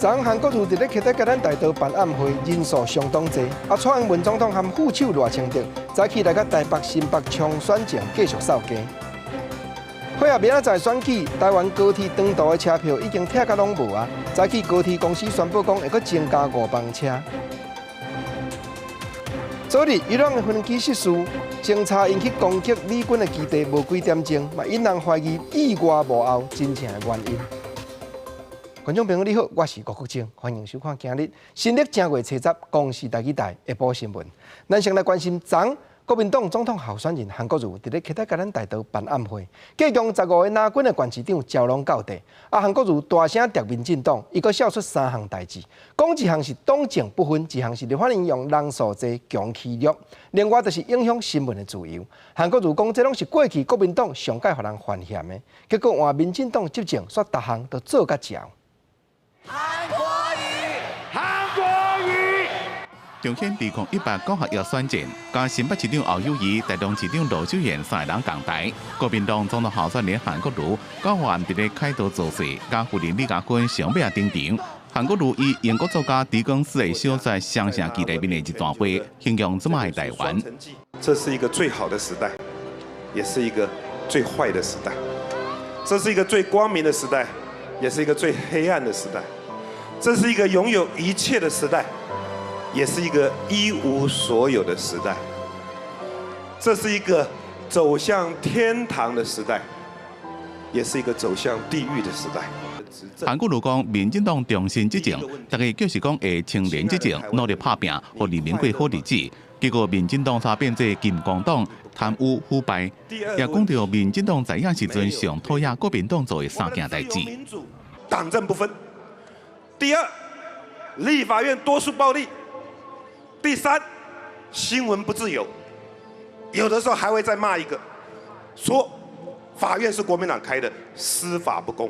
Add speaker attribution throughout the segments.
Speaker 1: 昨韓國瑜佇咧啟德嘉南大道辦暗會，人數相當濟。啊，蔡英文總統和副手賴清德早起來到台北新北搶選前繼續掃街。配合明仔載選舉，台灣高鐵長途的車票已經拆甲攏無啊！早起高鐵公司宣布講會閣增加5班車。昨日伊朗的飛機失事，偵查𪜶去攻擊美軍的基地無幾點鐘，嘛引人懷疑意外幕後真正的原因。觀眾朋友你好，我是吳國正，歡迎收看今日新曆正月初十公視台語台下晡新聞。咱先來關心昨國民黨總統候選人韓國瑜佇咧啟德嘉南大道辦暗會，繼將15個藍軍的縣市長招攏到地。啊，韓國瑜大聲諜民進黨，伊閣笑出三項代誌，講一項是黨政不分，一項是立法院用人數濟強欺弱，另外就是影響新聞的自由。韓國瑜講這攏是過去國民黨上蓋予人煩嫌的，結果換民進黨執政，煞逐項都做甲焦。
Speaker 2: 韓國瑜，韓國瑜。
Speaker 3: 中選2018國學選戰，佮新北市長侯友宜、台中市長盧秀燕三个人仝台。國民黨總統候選人韓國瑜，9號暗佇咧凱道造勢，佮夫人李嘉芬上尾仔登場。韓國瑜以英國作家狄更斯的小說《雙城記》內面的一段話，形容這擺的台灣。
Speaker 4: 這是一個最好的時代，也是一個最壞的時代。這是一個最光明的時代，也是一個最黑暗的時代。這是一個擁有一切的時代，也是一個一無所有的時代。這是一個走向天堂的時代，也是一個走向地獄的時代。
Speaker 3: 韓國瑜講，民進黨重新執政，大家就是講會清廉執政，努力拍拚，予人民過好日子。結果民進黨才變做金光黨，貪污腐敗。也講著民進黨在野時陣上討厭國民黨做的三件代誌。
Speaker 4: 黨政不分。第二，立法院多數暴力。第三，新聞不自由，有的時候還會再罵一個，說法院是國民黨開的，司法不公。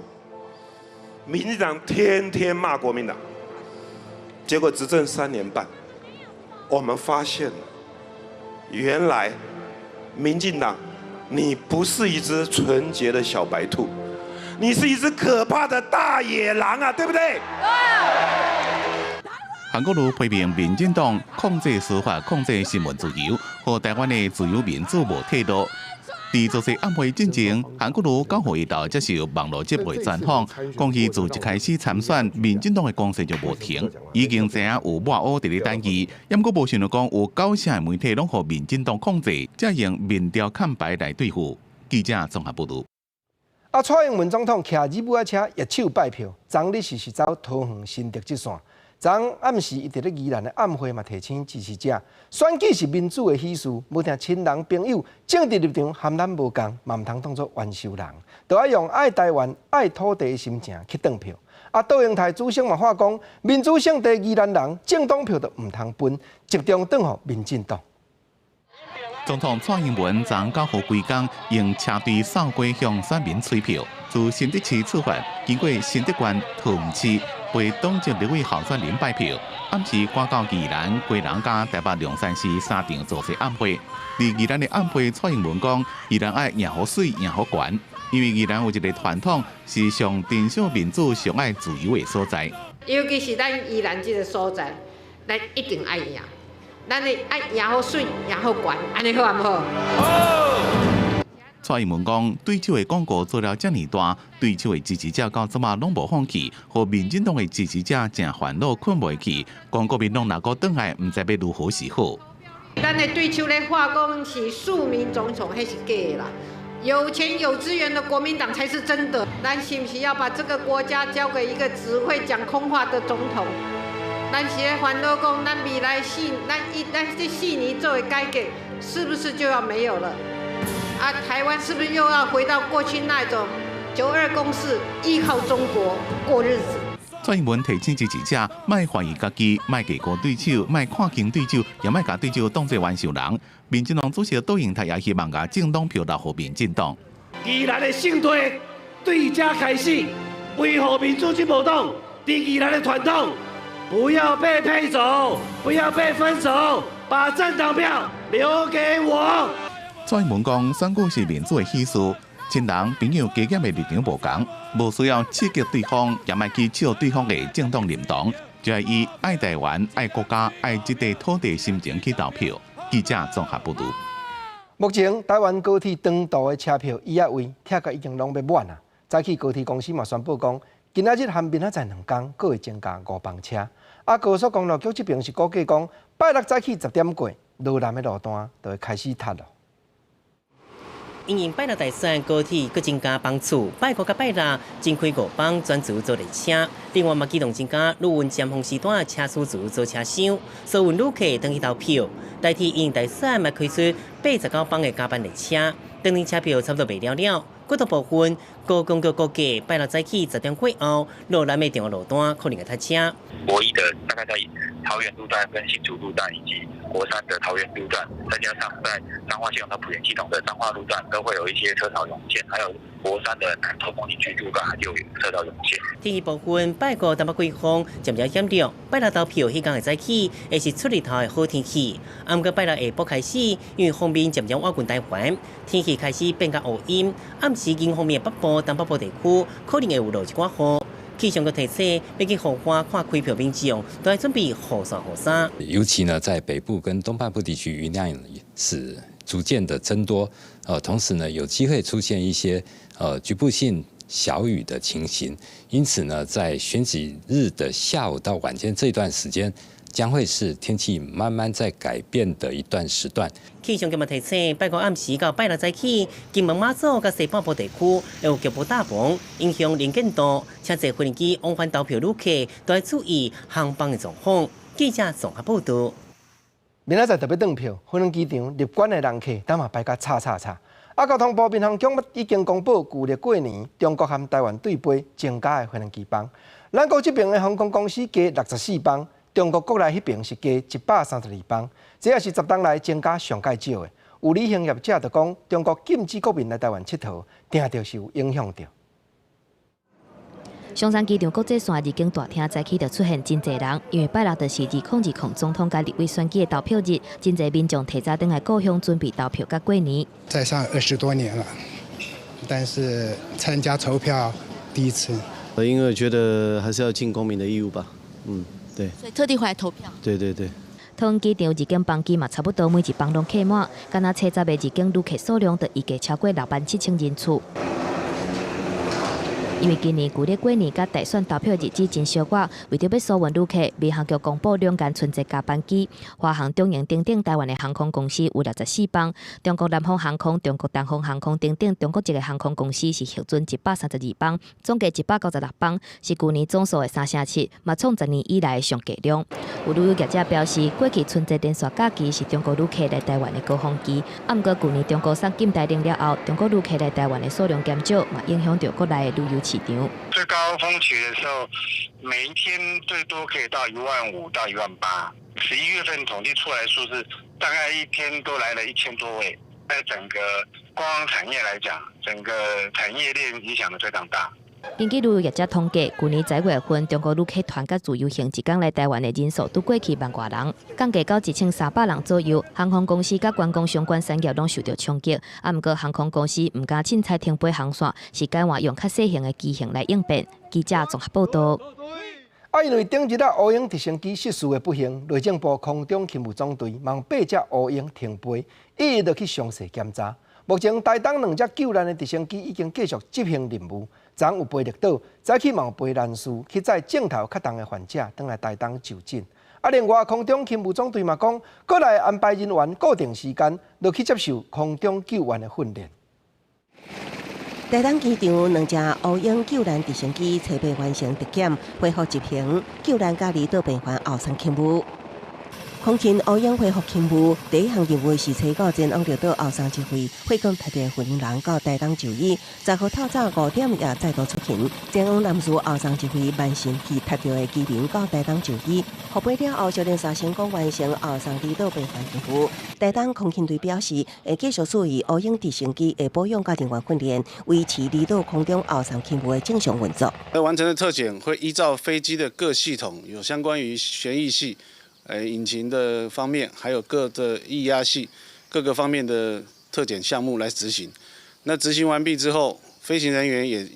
Speaker 4: 民進黨天天罵國民黨，結果執政3年半，我們發現原來民進黨你不是一隻純潔的小白兔，你是一隻可怕的大野狼啊，對不對？
Speaker 3: 韓國瑜批評民進黨控制司法、控制新聞自由，予台灣的自由民主無退路。佇造勢暗會進前，韓國瑜9號下晝接受網路節目專訪，講伊自一開始參選，民進黨的攻勢就無停，已經知影有抹烏佇咧等伊，毋過無想著講有九成的媒體攏予民進黨控制，才用民調崁牌來對付。記者綜合報導。
Speaker 1: 啊，蔡英文總統騎日母仔車挹手拜票，昨日是走桃園新竹這線。昨暗時，伊佇咧宜蘭的暗會嘛提醒支持者，選舉是民主的喜事，無定親人朋友政治立場和咱無仝，嘛毋通當做冤仇人，都愛用愛台灣、愛土地的心情去轉票。啊，卓榮泰主席嘛話講，民主聖地宜蘭人政黨票都毋通分，集中轉予民進黨。
Speaker 3: 總統蔡英文昨9號規工用車隊掃街向選民催票，自新竹市出發，經過新竹縣、桃園市，為黨籍立委候選人拜票。暗時趕到宜蘭、基隆佮台北龍山寺三場造勢暗會。佇宜蘭的暗會，蔡英文講，宜蘭愛贏予媠，贏予懸，因為宜蘭有一個傳統，是上珍惜民主、上愛自由的所在。
Speaker 5: 尤其是咱宜蘭這个所在，咱一定愛贏。咱的愛贏予媠，贏予懸，按呢好毋好？
Speaker 3: 蔡英文講，對手的廣告做了遮爾大，對手的支持者到這馬攏無放棄，予民進黨的支持者誠煩惱，睏袂去。講國民黨若閣轉來，毋知欲如何是好。
Speaker 5: 咱的對手咧話講是庶民總統，彼是假的啦。有錢有資源的國民黨才是真的。咱是毋是要把這個國家交給一個只會講空話的總統？咱是咧煩惱講，咱未來四，咱一咱這四年做的改革，是不是就要沒有了？啊，台灣是不是又要回到過去那種九二共識，依靠中國過日子？
Speaker 3: 蔡英文提醒支持者，莫懷疑家己，莫低估對手，莫看輕對手，也莫共對手當做冤仇人。民進黨主席卓榮泰也希望共政黨票留予民進黨。
Speaker 6: 宜蘭的聖地對這開始維護民主進步黨佇宜蘭的傳統，不要被配走，不要被分走，把政黨票留給我。
Speaker 3: 蔡英文講，選舉是民主的喜事，親人朋友加減的立場無仝，無需要刺激對方，也莫去笑對方的政黨認同，就愛以愛台灣、愛國家、愛這塊土地心情去投票。記者綜合報導。
Speaker 1: 目前台灣高鐵長途的車票預約位，拆甲已經攏欲滿啊！早起高鐵公司嘛宣布講，今仔日含明仔載兩工，閣會增加五班車。啊，高速公路局這邊是估計講，拜六早起10點過，羅南的路段就會開始塞咯。
Speaker 7: 因應拜六大選，高鐵閣增加班次，拜五佮拜六增開五班專屬做列車。另外嘛，機動增加旅運尖峰時段車次組做車廂，所有旅客轉去投票。台鐵因應大選嘛開出89班的加班列車，當日車票差不多賣了了。國道部分，高工局估計拜六早起10點過後，羅南的重要路段可能會塞車。
Speaker 8: 國一的大概在桃園路段跟新竹路段，以及國三的桃園路段，再加上在彰化系統到埔鹽系統的彰化路段，都會有一些車潮湧現。還有國三的南投風景區路段，就有車潮湧現。
Speaker 7: 天氣部分，拜五東北季風漸漸減弱，拜六投票彼工會早起，會是出日頭的好天氣。啊，毋過拜六下晡開始，因為鋒面漸漸倚近台灣，天氣開始變較烏陰。暗時迎風面北部、東北部地區可能會有落一寡雨。氣象局提醒，欲去雨傘看開票民眾，都愛準備雨傘雨衫。
Speaker 9: 尤其呢，在北部跟東半部地區，雲量是逐漸的增多，同時呢，有機會出現一些局部性小雨的情形。因此呢，在選舉日的下午到晚間這段時間，將會是天氣慢慢在改變的一段時段。
Speaker 7: 氣象局嘛提醒，拜五暗時到拜六早起，金門馬祖佮西半部地區會有局部大霧，影響能見度，請坐飛機往返投票旅客都愛注意航班的狀況。記者綜合報導。
Speaker 1: 明仔載就欲轉票，花蓮機場入關的人客，當嘛排甲吵吵吵。啊，交通部民航局已經公布，舊曆過年中國和台灣對飛增加的飛機班。咱國這邊的航空公司加64班，中國國內彼邊是加132班，這也是10冬來增加上蓋少的。有旅行業者就講，中國禁止國民來台灣𨑨迌，定著是有影響著。
Speaker 10: 松山機場國際線入境大廳早起就出現真濟人，因為拜六就是2020總統佮立委選舉的投票日，真濟民眾提早轉來故鄉準備投票佮過年。
Speaker 11: 在上20多年了，但是參加投票第一次。
Speaker 12: 因為覺得還是要盡公民的義務吧，嗯，對。
Speaker 13: 所以特地回來投票。
Speaker 12: 對對對。
Speaker 10: 桃園機場入境班機嘛，差不多每一班攏客滿，敢若初十的入境旅客數量就預計超過6萬7千人次。因為今年舊曆過年佮大選投票日子真相倚，為著欲疏運旅客，民航局公布兩間春節加班機，華航、中榮等等台灣的航空公司有64班，中國南方航空、中國東方航空等等中國籍的航空公司是核准132班，總計196班，是舊年總數的3成7，嘛創10年以來的上低量。有旅遊業者表示，過去春節連續假期是中國旅客來台灣的高峰期，啊，毋過舊年中國送禁台令了後，中國旅客來台灣的數量減少，嘛影響著國內的旅遊市場。
Speaker 14: 最高峰期的時候，每一天最多可以到1萬5到1萬8。11月份統計出來數字，大概一天都來了1000多位。在整個觀光產業來講，整個產業鏈影響的非常大。
Speaker 10: 根據旅遊業者統計，舊年11月份中國旅客團佮自由行一工來台灣的人數拄過去萬外人，降低到1300人左右。航空公司佮觀光相關產業攏受著衝擊，啊，毋過航空公司毋敢凊彩停飛航線，是改換用較細型的機型來應變。記者綜合報導。
Speaker 1: 啊，因為頂日啊，烏鷹直升機失事的不幸，內政部空中勤務總隊望八隻烏鷹停飛，一一落去詳細檢查。目前台東兩隻救難的直升機已經繼續執行任務，昨昏有飛綠島，早起嘛有飛蘭士去載症頭較重的患者轉來台東就診。啊，另外空中勤務總隊嘛講，閣來安排人員固定時間落去接受空中救援的訓練。
Speaker 15: 台東機場兩隻烏鷹救難直升機初八完成特檢，恢復執行救難佮離島病患後送勤務。空勤烏鷹恢復勤務，第一項任務是初九前往綠島後送一位血管特別婦人到台東就醫。10號透早5點也再度出勤，前往南勢後送一位慢性氣塌著的居民到台東就醫。復飛了後，小連續成功完成後送離島病患任務。台東空勤隊表示，會繼續注意烏鷹直升機的保養佮人員訓練，維持離島空中後送勤務的正常運作。
Speaker 16: 完成的特檢會依照飛機的各系統，有相關於旋翼系、引擎的方面，還有各的液壓系各個方面的特檢項目來執行。那执行完毕之后，飛行人員也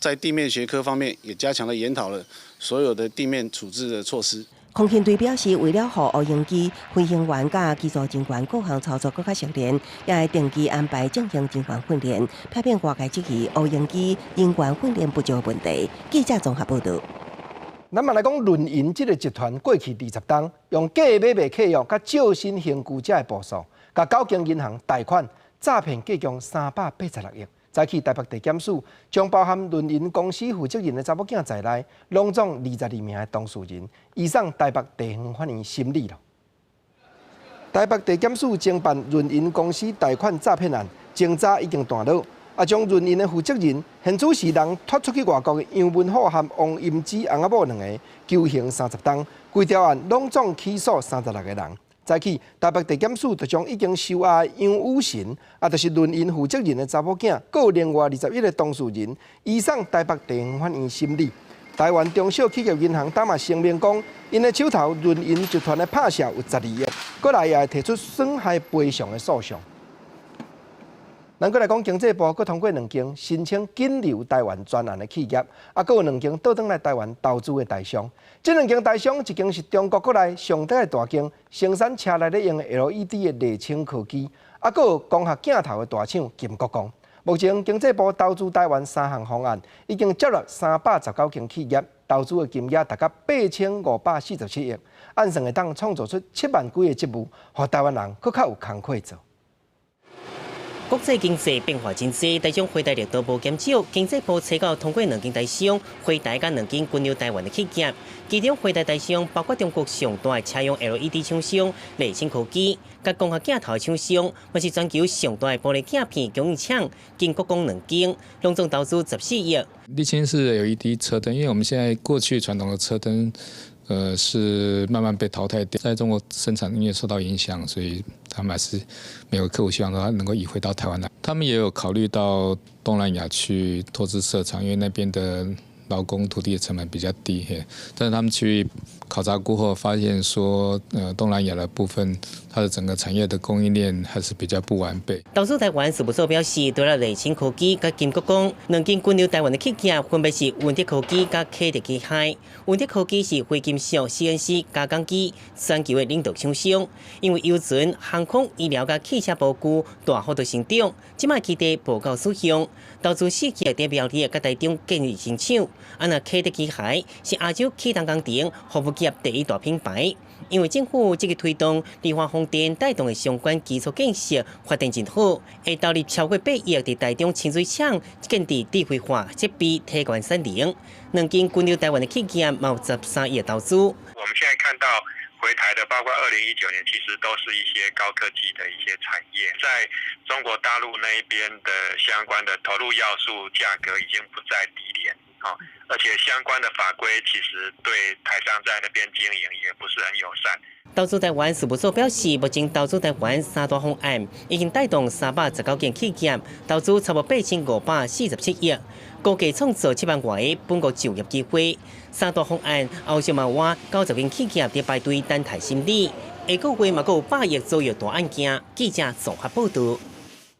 Speaker 16: 在地面學科方面也加強了研討了所有的地面處置的措施。
Speaker 15: 空勤隊表示，為了予無人機飛行員佮機組人員各項操作閣較熟練，也會定期安排進行人員訓練，避免外界質疑無人機人員訓練不足的問題。記者綜合報道。
Speaker 1: 咱嘛來講，潤銀這个集團過去20冬用假買賣契約、佮借新還舊這的步數，共九間銀行貸款詐騙計共386億。早起台北地檢署將包含潤銀公司負責人的查某囝在內，攏總22名的當事人移送台北地方法院審理囉。台北地檢署偵辦潤銀公司貸款詐騙案，偵查已經斷落，啊，將潤銀的負責人現此時人脫出去外國的楊文虎和王陰之翁仔某兩个求刑30冬，規條案攏總起訴36個人。早起，台北地檢署就將已經收押的楊雨晨，啊，就是潤銀負責人的查某囝，閣有另外21個當事人，移送台北地方法院審理。台灣中小企業銀行當嘛聲明講，𪜶的手頭潤銀集團的拍攝有12億，過來也會提出損害賠償的訴訟。咱閣來講經濟部，閣通過兩間申請緊留台灣專案的企業，啊，閣有兩間倒轉來台灣投資的台商。這兩間台商，一間是中國國內上大的大間，生產車內咧用的 LED 的麗清科技，啊，閣有光學鏡頭的大廠金國光。目前經濟部投資台灣三項方案，已經接納319間企業，投資的金額達到8547億，按算會當創造出7萬幾個職務，予台灣人閣較有工課做。
Speaker 7: 國際經濟變化真濟，台商回台力度無減少。經濟部初九通過兩間台商回台佮兩間緊留台灣的企業，其中回台台商包括中國上大的車用 LED 廠商麗清科技，佮光學鏡頭的廠商，嘛是全球上大的玻璃鏡片供應廠金國光兩間，攏總投資14億。
Speaker 13: 麗清是 LED 車燈，因為我們現在過去傳統的車燈，是慢慢被淘汰掉，在中國生產因為受到影響，所以他們還是每個客戶希望說能夠移回到台灣來。他們也有考慮到東南亞去投資設廠，因為那邊的勞工土地的成本比較低。但是他們去考察過後，發現說，東南亞的部分，它的整個產業的供應鏈還是比較不完備。
Speaker 7: 投資台灣事務所表示，除了麗清科技佮金國光兩間緊留台灣的企業，分別是雲德科技佮啟德機械。雲德科技是非金屬 CNC 加工機全球的領導廠商，因為郵輪、航空、醫療佮汽車模具大幅度成長，這擺基地無夠使用，投資4億佇苗栗佮台中建立新廠。啊，若啟德機械是亞洲氣動工程服務業第一大品牌，因為政府積極推動離岸風電帶動的相關基礎建設發展真好，會投入超過8億佇台中清水廠建置智慧化設備，提懸產能。兩間緊留台灣的企業嘛有13億投資。
Speaker 14: 我們現在看到回台的，包括2019年，其實都是一些高科技的一些產業，在中國大陸那一邊的相關的投入要素價格已經不再低廉。而且相關的法規其實對台商在那邊經營也不是很友善。
Speaker 7: 投資台灣事務所表示，目前投資台灣三大方案已經帶動319間企業投資超過8547億，估計創造7萬外个本國就業機會。三大方案後續嘛有90間企業佇排隊等待審理，下個月嘛閣有100億左右大案件。記者綜合報導。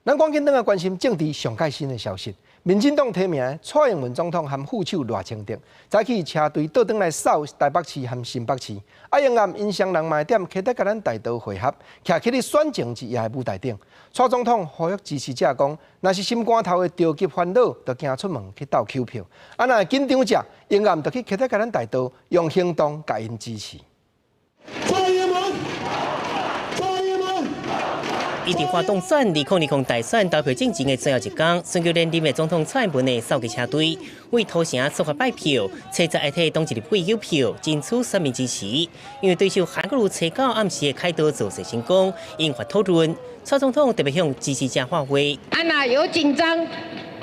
Speaker 1: 咱趕緊轉來關心政治上蓋新的消息。民進黨提名蔡英文總統和副手賴清德，早起車隊倒轉來掃台北市和新北市，啊，迎暗𪜶雙人嘛會踮啟德佮咱大道會合，徛起咧選前一夜的舞台頂。蔡總統呼籲支持者講，若是心肝頭會著急煩惱，就行出門去鬥搝票；啊，若會緊張者，永遠就去啟德佮咱大道，用行動共𪜶支持。
Speaker 2: 蔡英文，蔡英文。
Speaker 7: 伊佇花東選2020大選投票進前的最後一工，選舉連任的總統蔡英文的掃街車隊，為土城出發拜票，初十會替黨一立委郵票，爭取選民支持。因為對手韓國瑜初九暗時的開刀造勢成功，引發討論。蔡總統特別向支持者發話：
Speaker 5: 啊，若有緊張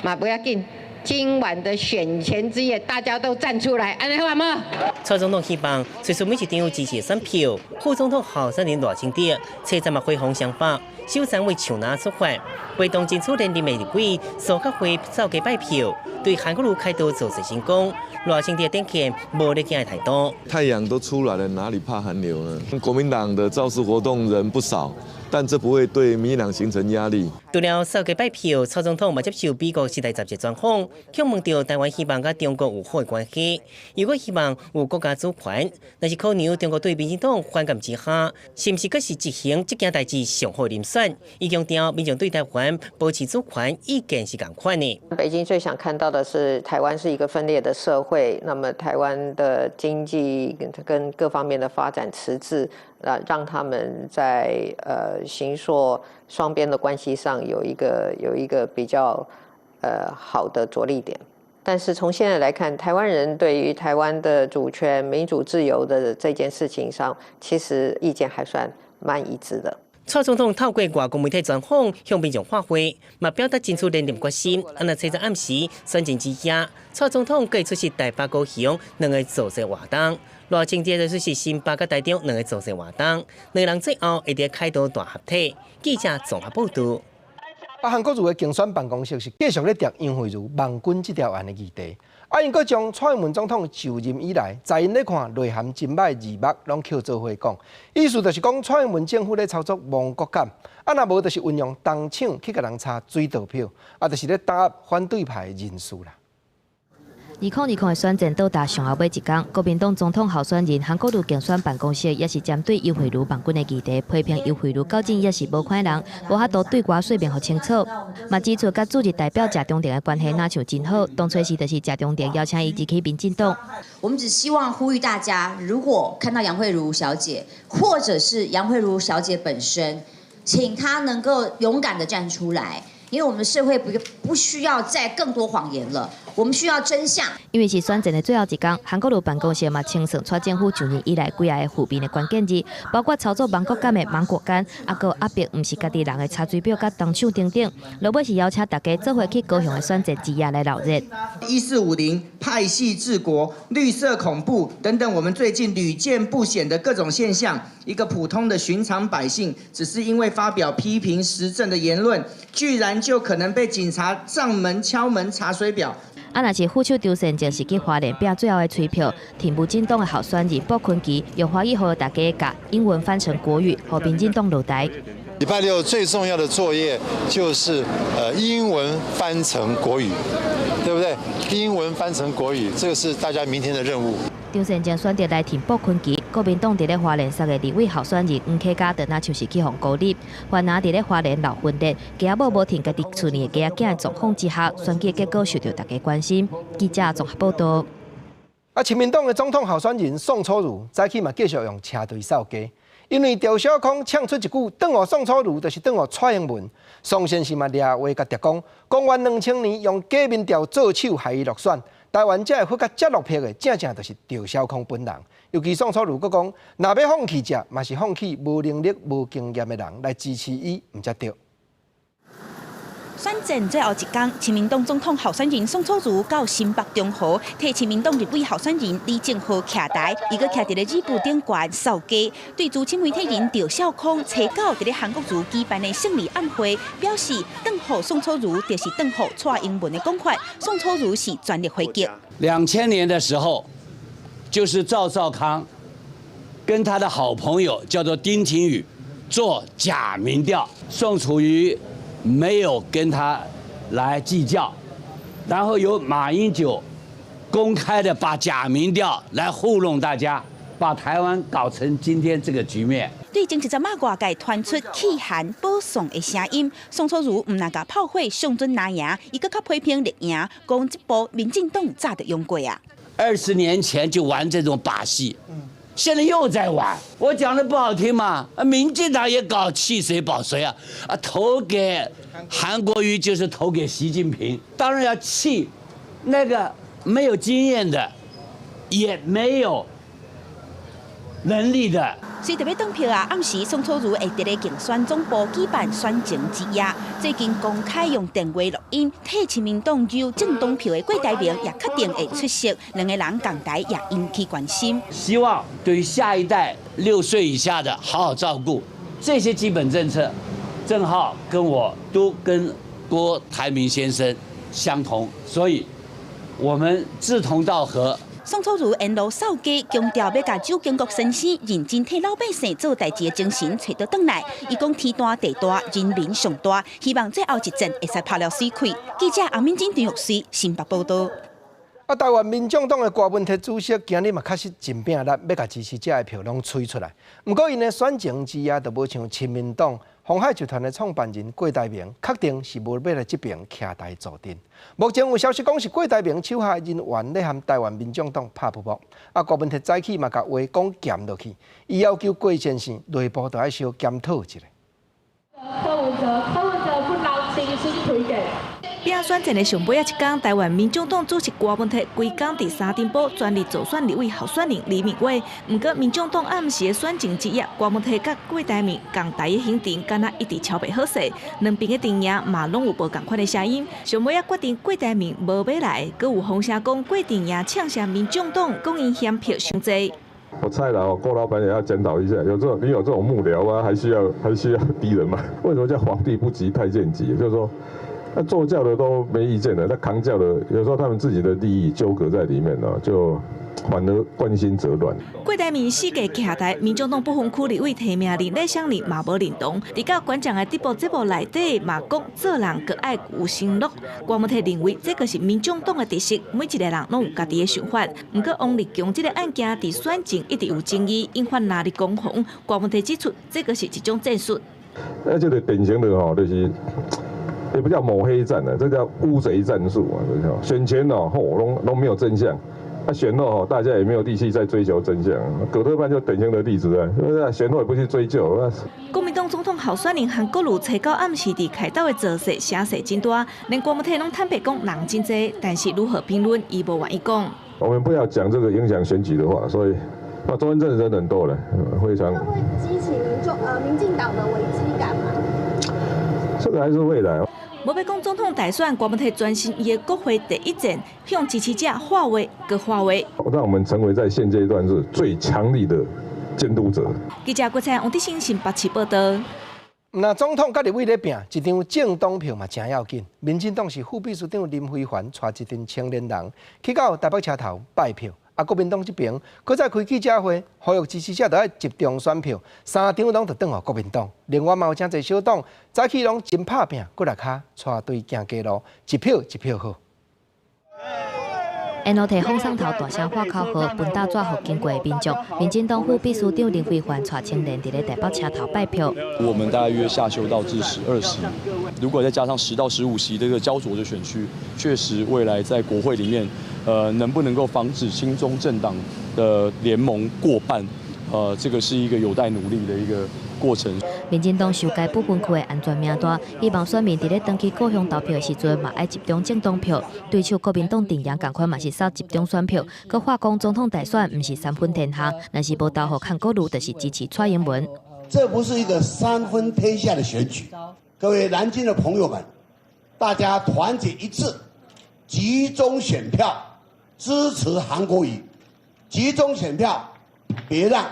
Speaker 5: 嘛不要緊，今晚的選前之夜，大家都站出來，按呢好無？
Speaker 7: 蔡總統希望隨出每一張支持選票，副總統候選人賴清德，車站嘛回訪雙北，首站為樹林出發，會同爭取連任的立委蘇國輝掃街拜票，對韓國瑜開刀造勢成功，賴清德展現無咧驚的態度。
Speaker 17: 太陽都出來了，哪裡怕寒流呢？國民黨的造勢活動人不少。但這不會對民進黨形成壓力。
Speaker 7: 除了掃街拜票，蔡總統嘛接受美國時代雜誌專訪，向問著台灣希望佮中國有好的關係，如果希望有國家主權，但是可能中國對民進黨反感之下，是毋是閣是執行這件代誌上好人選？伊強調，民眾對台灣保持主權意見是仝款的。
Speaker 5: 北京最想看到的是台灣是一個分裂的社會，那麼台灣的經濟跟各方面的發展遲滯。啊，讓他們在形塑雙邊的關係上有一個比較好的着力點。但是從現在來看，台灣人對於台灣的主權、民主、自由的這件事情上，其實意見還算蠻一致的。
Speaker 7: 蔡總統透過外國媒體專訪向民眾發話，嘛表達爭取連任決心。啊，若初十暗時選戰之夜，蔡總統閣出席台北高雄兩个造勢活動。賴清德就出席新北佮台中兩个造勢活動，兩个人最後會佇凱道大合體。記者綜合報導。
Speaker 1: 啊，韓國瑜的競選辦公室是繼續咧調楊惠如網軍這條案的議題。啊，𪜶閣將蔡英文總統就任以來，在𪜶咧看內涵真歹字幕攏抾做伙講，意思就是講蔡英文政府咧操作亡國感，啊，若無就是運用東廠去共人查水著票，啊，就是咧打壓反對派的人士啦。
Speaker 10: 2020的選戰到達上後尾一工，國民黨總統候選人韓國瑜競選辦公室也是針對游蕙絺網軍的議題，批評游蕙絺到今也是無款人，無法度對外說明予清楚。嘛指出佮駐日代表謝長廷的關係若像真好，當初時就是謝長廷邀請伊入去民進黨。
Speaker 18: 我們只希望呼籲大家，如果看到楊惠如小姐，或者是楊惠如小姐本身，請她能夠勇敢的站出來。因為我們的社會不需要再更多謊言了，我們需要真相。
Speaker 10: 因為是選戰的最後一工，韓國瑜辦公室嘛清算蔡政府上任以來幾个負面的關鍵字，包括操作亡國感的芒果乾，啊閣壓迫毋是家己人的查水表佮東廠等等。落尾是邀請大家做伙去高雄的選戰之夜來鬧熱。
Speaker 19: 1450派系治國、綠色恐怖等等，我們最近屢見不鮮的各種現象，一個普通的尋常百姓，只是因為發表批評時政的言論，居然就可能被警察上門敲門查水表。
Speaker 10: 啊，若是副手張善政是去花蓮拼最後的催票，挺民進黨的候選人傅崐萁用華語呼籲大家共英文翻成國語，予民進黨落台。
Speaker 20: 禮拜六最重要的作業就是英文翻成國語，對不對？英文翻成國語，這個是大家明天的任務。
Speaker 10: 張善政選擇來挺傅崐萁，國民黨佇咧花蓮三个立委候選人黃啟嘉，就若像是去予孤立，反而佇咧花蓮鬧分裂，家母無挺家己厝裡的家仔囝的狀況之下，選舉結果受著大家關心。記者綜合報道。
Speaker 1: 啊，親民黨的總統候選人宋楚瑜早起嘛繼續用車隊掃街，因為趙小康嗆出一句“轉予宋楚瑜就是轉予蔡英文”，宋先生嘛掠話共挃講，公元2000年用假民調做手害伊落選。台灣才會發覺遮落魄的，正正就是趙小康本人。尤其宋楚瑜閣講，若欲放棄者，嘛是放棄無能力、無經驗的人來支持伊，毋才對。
Speaker 21: 選戰最後一工，親民黨總統候選人宋楚瑜到新北中和，替親民黨立委候選人李正皓徛台，伊閣徛佇咧椅布頂懸掃街，對資深媒體人趙少康初九佇咧韓國瑜舉辦的勝利晚會，表示轉予宋楚瑜就是轉予蔡英文的講法，宋楚瑜是全力回擊。
Speaker 6: 2000年的時候，就是趙少康跟他的好朋友叫做丁廷宇做假民調，宋楚瑜沒有跟他來計較，然後由馬英九公開的把假民調來糊弄大家，把台灣搞成今天這個局面。
Speaker 21: 對前一陣仔外界傳出棄韓保宋的聲音，宋楚瑜毋但共炮火上準藍營，伊閣較批評綠營，講這步民進黨早就用過啊。
Speaker 6: 20年前就玩這種把戲，現在又在玩。我講的不好聽嘛，民進黨也搞棄誰保誰啊？啊，投給韓國瑜就是投給習近平，當然要棄那個沒有經驗的，也沒有能力的。
Speaker 21: 隨著欲當票啊，暗時宋楚瑜會佇咧競選總部舉辦選前之夜，最近公開用電話錄音替親民黨有政黨票的郭台銘也確定會出席，兩个人仝台也引起關心。
Speaker 6: 希望對於下一代6歲以下的好好照顧，這些基本政策，正好跟我都跟郭台銘先生相同，所以我們志同道合。
Speaker 21: 宋楚瑜沿路掃街，強調欲共蔣經國先生認真替老百姓做代誌的精神揣倒轉來。伊講天大地大，人民上大，希望最後一戰會使拍了水氣。記者阿敏珍、張玉水新北報道。
Speaker 1: 啊，台灣民眾黨的郭文鐵主席今日嘛確實真拼力，欲共支持者的票攏催出來。毋過𪜶的選前之夜就無像親民黨鴻海集團的創辦人郭台銘，確定是無欲來這爿徛台助陣。目前有消息講是郭台銘手下人員咧和台灣民眾黨拍噗噗。啊，郭文鐵早起嘛共話講嚴落去，伊要求郭先生內部都愛小檢討一下。
Speaker 4: 柯文哲，柯文哲不老精心推薦。
Speaker 21: 拼選戰的上尾仔一工，台灣民眾黨主席郭文鐵規工佇三重埔全力助選立委候選人李明偉。毋過民眾黨暗時的選前之夜，郭文鐵佮郭台銘仝台的行程，敢若一直超袂好勢，兩邊的陣營嘛攏有無仝款的聲音。上尾仔決定郭台銘無欲來，閣有風聲講郭陣營嗆聲民眾黨，講𪜶嫌票傷濟。
Speaker 22: 我猜啦，郭老闆也要檢討一下，有這種你有這種幕僚啊，還需要敵人嗎？為什麼叫皇帝不急太監急？就是說。那坐轎的都沒意見的，那扛轎的有時候他們自己的利益糾葛在裡面呢，就反而關心則亂。
Speaker 21: 郭台銘四界徛台，民眾黨不分區立委提名人李相日嘛無認同。佇到觀眾的直播節目內底嘛講做人閣愛有承諾。郭文鐵認為這個是民眾黨的特色，每一個人攏有家己的想法。毋過王立強這個案件佇選前一直有爭議，引發藍綠攻防。郭文鐵指出，這個是一種戰術。
Speaker 22: 那這個典型的吼，就是。也不叫抹黑戰啊，這叫烏賊戰術啊！選前哦，吼，攏攏沒有真相，啊，選後大家也沒有力氣再追求真相。葛特曼就典型的例子啊，是不是？選後也不去追究。
Speaker 21: 國民黨總統候選人韓國瑜初九暗時佇凱道的造勢聲勢真大，連郭文鐵攏坦白講人真濟，但是如何評論，伊無願意講。
Speaker 22: 我們不要講這個影響選舉的話，所以那中央真的人很多了，非常。
Speaker 23: 會激起民進黨的危機感嗎？
Speaker 22: 這個還是未來。
Speaker 21: 無欲講總統大選，郭文鐵專心伊的國會第一戰，向支持者喊話閣喊話。
Speaker 22: 讓我們成為在現階段是最強力的監督者。
Speaker 21: 記者郭彩王德興新北市報道。
Speaker 1: 那總統佮立委咧拚，一張政黨票嘛誠要緊。民進黨是副秘書長林飛帆帶一陣青年人去到台北車頭拜票。啊，國民黨這爿，閣再開記者會，呼籲支持者著愛集中選票，三張攏著轉予國民黨。另外嘛有誠濟小黨早起攏真拍拚，閣來較帶隊行街路，一票一票好。
Speaker 10: 沿路提風送頭大聲喊口號，分大紙予經過的民眾。民進黨副秘書長林飛帆帶青年佇咧台北車頭拜票。
Speaker 24: 我們大約下修到至10、20，如果再加上10到15席這個焦灼的選區，確實未來在國會裡面，能不能夠防止親中政黨的聯盟過半，這個是一個有待努力的一個過程。
Speaker 10: 民進黨修改不分區的安全名單，希望選民佇咧轉去故鄉投票的時陣，嘛愛集中政黨票。對手國民黨陣營仝款嘛是掃集中選票。閣喊講總統大選毋是三分天下，若是無投予韓國瑜，就是支持蔡英文。
Speaker 25: 這不是一個三分天下的選舉，各位藍軍的朋友們，大家團結一致，集中選票支持韓國瑜，集中選票，別讓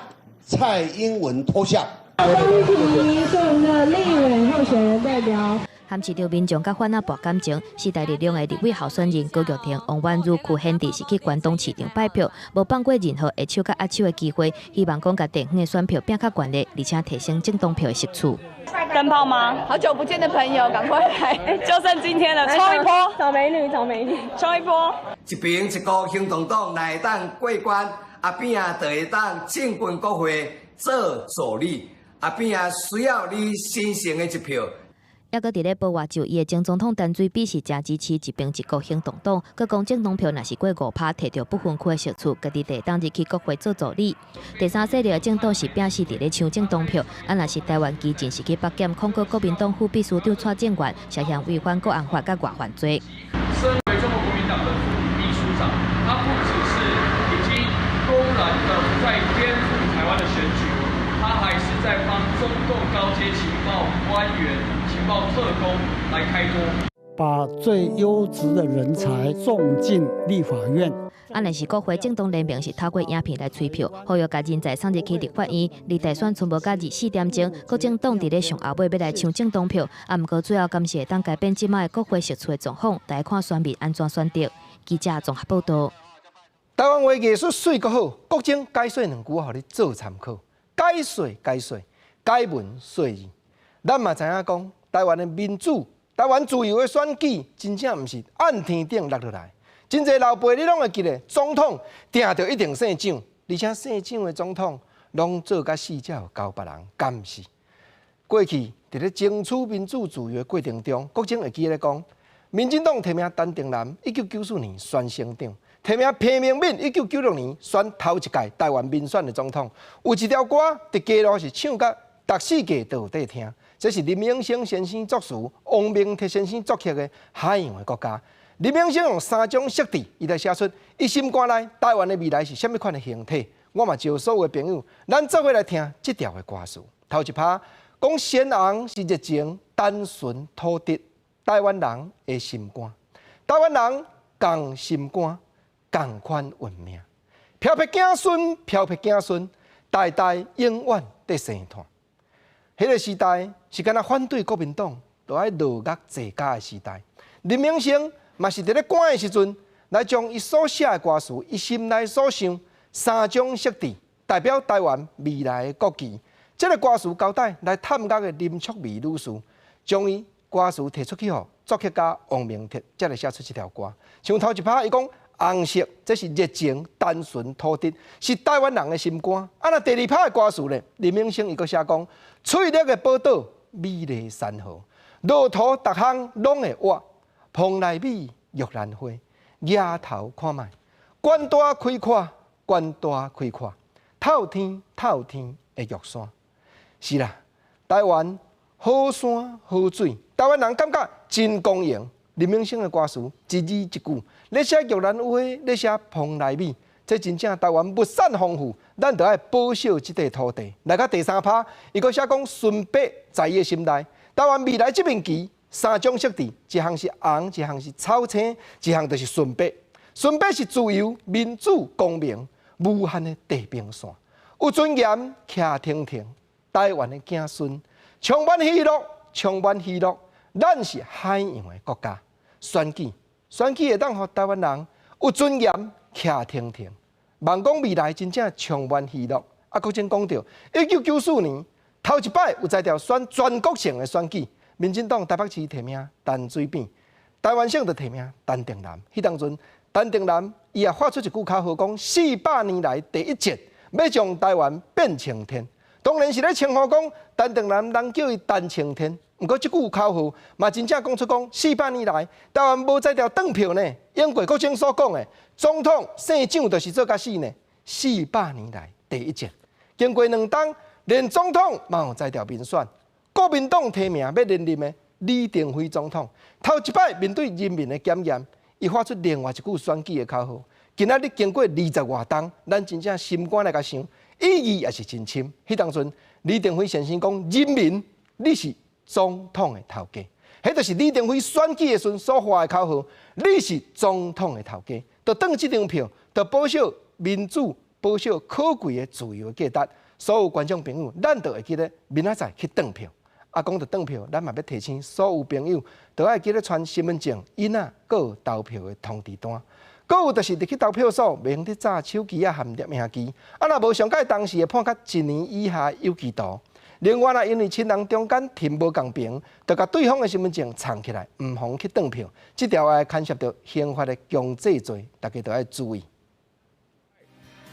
Speaker 25: 蔡英文脫下。
Speaker 4: 恭喜是我們的立委候選人代表。
Speaker 10: 含市場民眾佮販仔搏感情，時代力量的立委候選人高玉婷、王婉汝、區賢治是去關東市場拜票，無放過任何握手佮握手的機會，希望講共地方的選票拚較懸咧，而且提升政黨票的席次。
Speaker 26: 燈泡嗎？好久不見的朋友，趕快來！就剩今天了，衝一波！
Speaker 23: 找美女，找美女，
Speaker 26: 衝一波！
Speaker 27: 一爿一國行動黨來當過關，阿扁仔就會當進軍國會做助理。阿扁仔需要你神聖的一票。
Speaker 10: 抑閣佇咧保外就醫的前總統陳水扁是誠支持一爿一國行動黨，閣講政黨票若是過5%，摕著不分區的席次，家己會當入去國會做助理。第三勢力的政黨是摒死佇咧搶政黨票，啊若是台灣基進是去北檢控告國民黨副秘書長蔡正元涉嫌違反國安法佮外犯罪。
Speaker 28: 身為中國國民黨的副秘書長，他不只是已經公然的在顛覆台灣的選舉，他在幫中共高階情報官員、情報特工來開脫。
Speaker 3: 把最優質的人才送進立法院。
Speaker 10: 啊，若是國會政黨聯盟是透過影片來催票，呼籲共人才送入去立法院。離大選賰無到24點鐘，各政黨佇咧上後尾欲來搶政黨票，啊，毋過最後敢是會當改變這擺國會席次的狀況，來看選民按怎選擇。記者綜合報道。
Speaker 1: 台灣話藝術媠閣好，國政解說兩句，予你做參考。解說解說，解文說字。咱嘛知影講，台灣的民主、台灣自由的選舉，真正毋是按天頂落落來。真濟老輩你攏會記得，總統定著一定姓蔣，而且姓蔣的總統攏做甲死才有交別人，敢毋是？過去佇咧爭取民主自由的過程中，國政會記咧講，民進黨提名陳定南，1994年選省長；提名彭明敏，1996年選頭一屆台灣民選的總統。有一條歌佇街路是唱甲逐世界都有佇聽，這是林永生先生作詞，王明徹先生作曲的《海洋的國家》。林永生用三種色調，伊來寫出伊心肝內台灣的未來是啥物款的形體。我嘛招所有的朋友，咱做伙來聽這條的歌詞。頭一拍講鮮紅是熱情、單純、土質，台灣人的心肝，台灣人仝心肝，仝款運命。飄泊子孫，飄泊子孫，代代永遠佇生湠。彼個時代是敢若反對國民黨，都愛落獄坐監的時代。林永生嘛是佇咧關的時陣，來將伊所寫的歌詞，伊心內所想三種色調，代表台灣未來的國旗。這個歌詞交代來探獄的林淑美女士，將伊歌詞提出去予作曲家王明徹，才來寫出這條歌。像頭一拍，伊講紅色，這是熱情、單純、土質，是台灣人的心肝。啊，若第二拍的歌詞咧，林永生伊閣寫講，翠綠的寶島，美麗山河，路途逐項攏會活。蓬萊美，玉蘭花，額頭看覓，懸大開闊，懸大開闊，透天透天的玉山。是啦，台灣好山好水，台灣人感覺真光榮。林永生的歌詞一字一句，咧寫玉蘭花，咧寫蓬萊美，這真正台灣物產豐富，咱著愛保守這塊土地。來到第三拍，伊閣寫講純白在伊的心內，台灣未來這面旗。三種色調，一項是紅，一項是草青，一項就是純白。純白是自由、民主、公平、無限的地平線，有尊嚴，徛挺挺。台灣的子孫充滿喜樂，充滿喜樂。咱是海洋的國家，選舉，選舉會當予台灣人有尊嚴，徛挺挺。望講未來真正充滿喜樂。啊，閣前講著，1994年頭一擺有才調選全國性的選舉。民進黨台北市提名陳水扁，台灣省就提名陳定南。彼當陣，陳定南伊也發出一句口號，講400年來第一戰，欲將台灣變青天。當然是咧稱呼講陳定南，人叫伊陳青天。毋過這句口號嘛，真正講出講400年來台灣無才調轉票呢。英國國政所講的總統姓蔣就是做甲死呢。四百年來第一戰，經過兩冬，連總統嘛有才調民選。國民黨提名欲連任的李登輝總統，頭一擺面對人民的檢驗，伊發出另外一句選舉的口號。今仔日經過20外冬，咱真正心肝來共想，意義也是真深。彼當陣，李登輝先生講：人民，你是總統的頭家。彼就是李登輝選舉的時陣所發的口號：你是總統的頭家。就轉這張票，就保守民主、保守可貴的自由的價值。所有觀眾朋友，咱就會記得明仔載去轉票。啊，講著轉票，咱嘛欲提醒所有朋友，都愛記得傳身份證、印仔，閣有投票的通知單。閣有就是入去投票所，袂用得紮手機仔含攝影機。啊，若無上蓋當時會判較一年以下有期徒。另外，若因為親人中間佇無仝爿，就共對方的身份證藏起來，毋予去轉票，這條會牽涉著刑法的強制罪，大家都愛注意。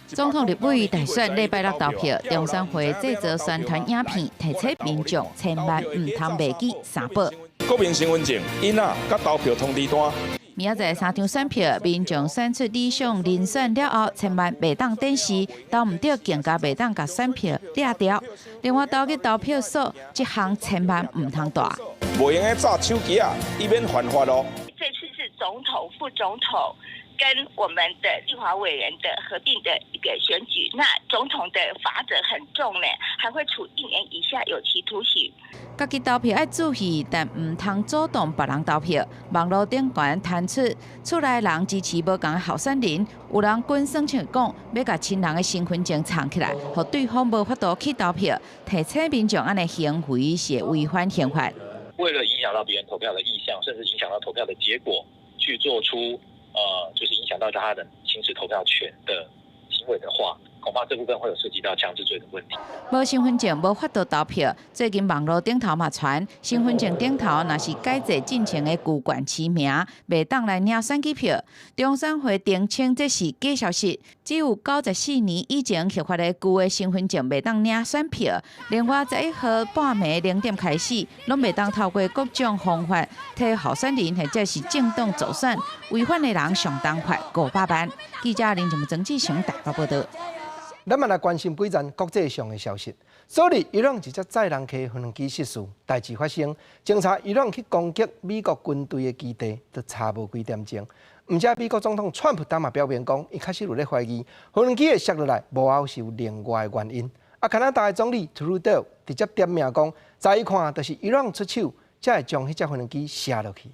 Speaker 8: 總統立委大選禮拜六投票，中選會製作宣傳影片，提醒民眾千萬毋通袂記三寶。
Speaker 9: 國民身份證、印仔、佮投票通知單。
Speaker 8: 明仔載三場選票，民眾選出理想人選了後，千萬袂當展示，投毋著更加袂當共選票掠掉。另外，投去投票所，這項千萬毋通帶。
Speaker 9: 袂用得紮手機仔，以免犯法哦。
Speaker 11: 這次是總統、副總統。
Speaker 2: 跟我們的立法委員的合併的一個選舉，那總統的罰則很重呢，還會處1年以下有期徒刑。
Speaker 8: 家己投票愛注意，但毋通阻擋別人投票。網路頂懸彈出，厝內人支持無仝的候選人，有人滾算唱講，欲共親人的身份證藏起來，予對方無法度去投票。提醒民眾按呢行為是違反刑法。
Speaker 11: 為了影響到別人投票的意向，甚至影響到投票的結果，去做出就是影響到他人行使投票權的行為的話，恐怕這部分會有涉及到強制罪的問題。
Speaker 8: 無身份證無法度投票。最近網路頂頭嘛傳，身份證頂頭若是改制進前的舊縣市名，袂當來領選舉票。中選會澄清這是假消息，只有94年以前核發的舊的身份證袂當領選票。另外，11號半暝0點開始，攏袂當透過各種方法替候選人或者是政黨助選，違反的人上重罰500萬。記者林靜曾志雄台北報道。
Speaker 1: 咱嘛來關心幾則國際上的消息。昨日，伊朗一隻載人客飛機失事，代誌發生，偵查伊朗去攻擊美國軍隊的基地，都差無幾點鐘。毋過美國總統川普當嘛表明講，伊確實有咧懷疑飛機會摔落來，幕後是有另外的原因。啊，加拿大的總理特魯多直接點名講，在伊看，就是伊朗出手，才會將彼隻飛機摔落去。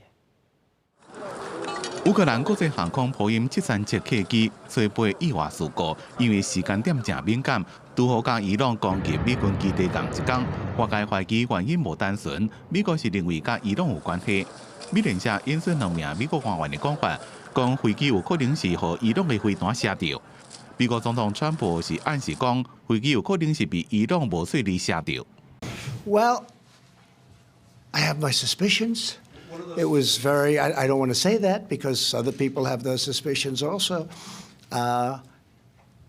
Speaker 12: 烏克蘭國際航空波音737客機初飛意外事故，因為時間點誠敏感，拄好佮伊朗攻擊美軍基地仝一工，外界懷疑原因無單純，美國是認為佮伊朗有關係。美聯社引述兩名美國官員的講法，講飛機有可能是予伊朗的飛彈射著。美國總統川普是暗示講，飛機有可能是被伊朗無細膩射著。
Speaker 13: Well, I have my suspicions. It was very, I don't want to say that because other people have those suspicions also.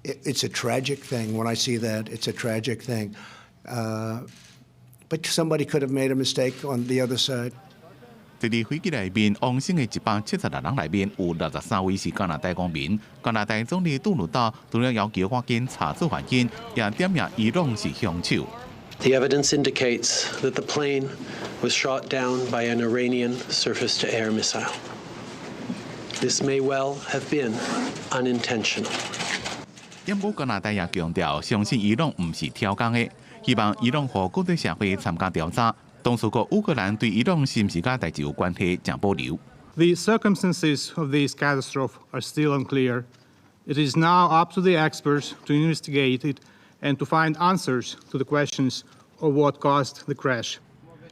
Speaker 13: It's a tragic thing when I see that. It's a tragic thing. But somebody could have made a mistake on the other side.
Speaker 12: 這佇飛機內面往生的176人內面，有63位是加拿大公民。加拿大總理杜魯多除了要求趕緊查出原因，也點名伊朗是兇手。
Speaker 14: The evidence indicates that the plane was shot down by an Iranian surface-to-air missile. This may well have been unintentional.
Speaker 12: 不過加拿大也強調，相信伊朗毋是挑工的，希望伊朗予國際社會參加調查。當事國烏克蘭對伊朗是毋是佮代誌有關係，誠保留。
Speaker 15: The circumstances of this catastrophe are still unclear. It is now up to the experts to investigate it and to find answers to the questions of what caused the crash.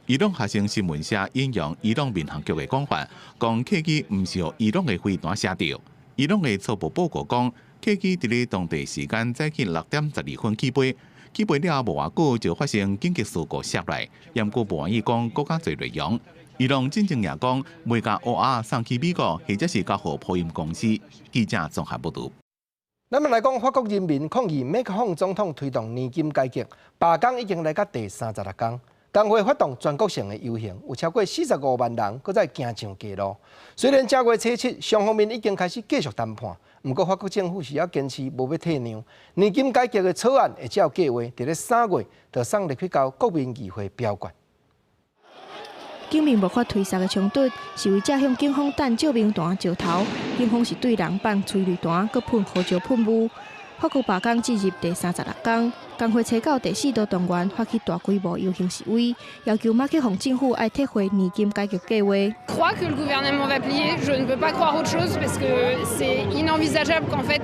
Speaker 12: 伊朗學生新聞社引用伊朗民航局的講法，講客機毋是予伊朗的飛彈射著。伊朗的初步報告講，客機佇咧當地時間早起6點12分起飛，起飛了後無偌久就發生緊急事故摔來，毋過無願意講閣較濟內容。伊朗進前也講，袂共烏鴉送去美國，或者是交予波音公司。記者綜合報導。
Speaker 1: 咱們來講，法國人民抗議馬克宏總統推動年金改革，罷工已經來到第36工。工會發動全國性的遊行，有超過45萬人，閣再行上街路。雖然正月初七，雙方面已經開始繼續談判，毋過法國政府是猶堅持無欲退讓。年金改革的草案會照計劃，佇咧3月就送入去交國民議會表決。
Speaker 16: 警民無法推捒的衝突，示威者向警方擲照明彈、石頭，警方是對人放催淚彈，閣噴胡椒噴霧。法國罷工進入第36工，工會初九第四都動員發起大規模遊行示威，要求馬克宏政府愛撤回年金改革計劃。
Speaker 17: Crois que le gouvernement va plier, je ne peux pas croire autre chose parce que c'est inenvisageable qu'en fait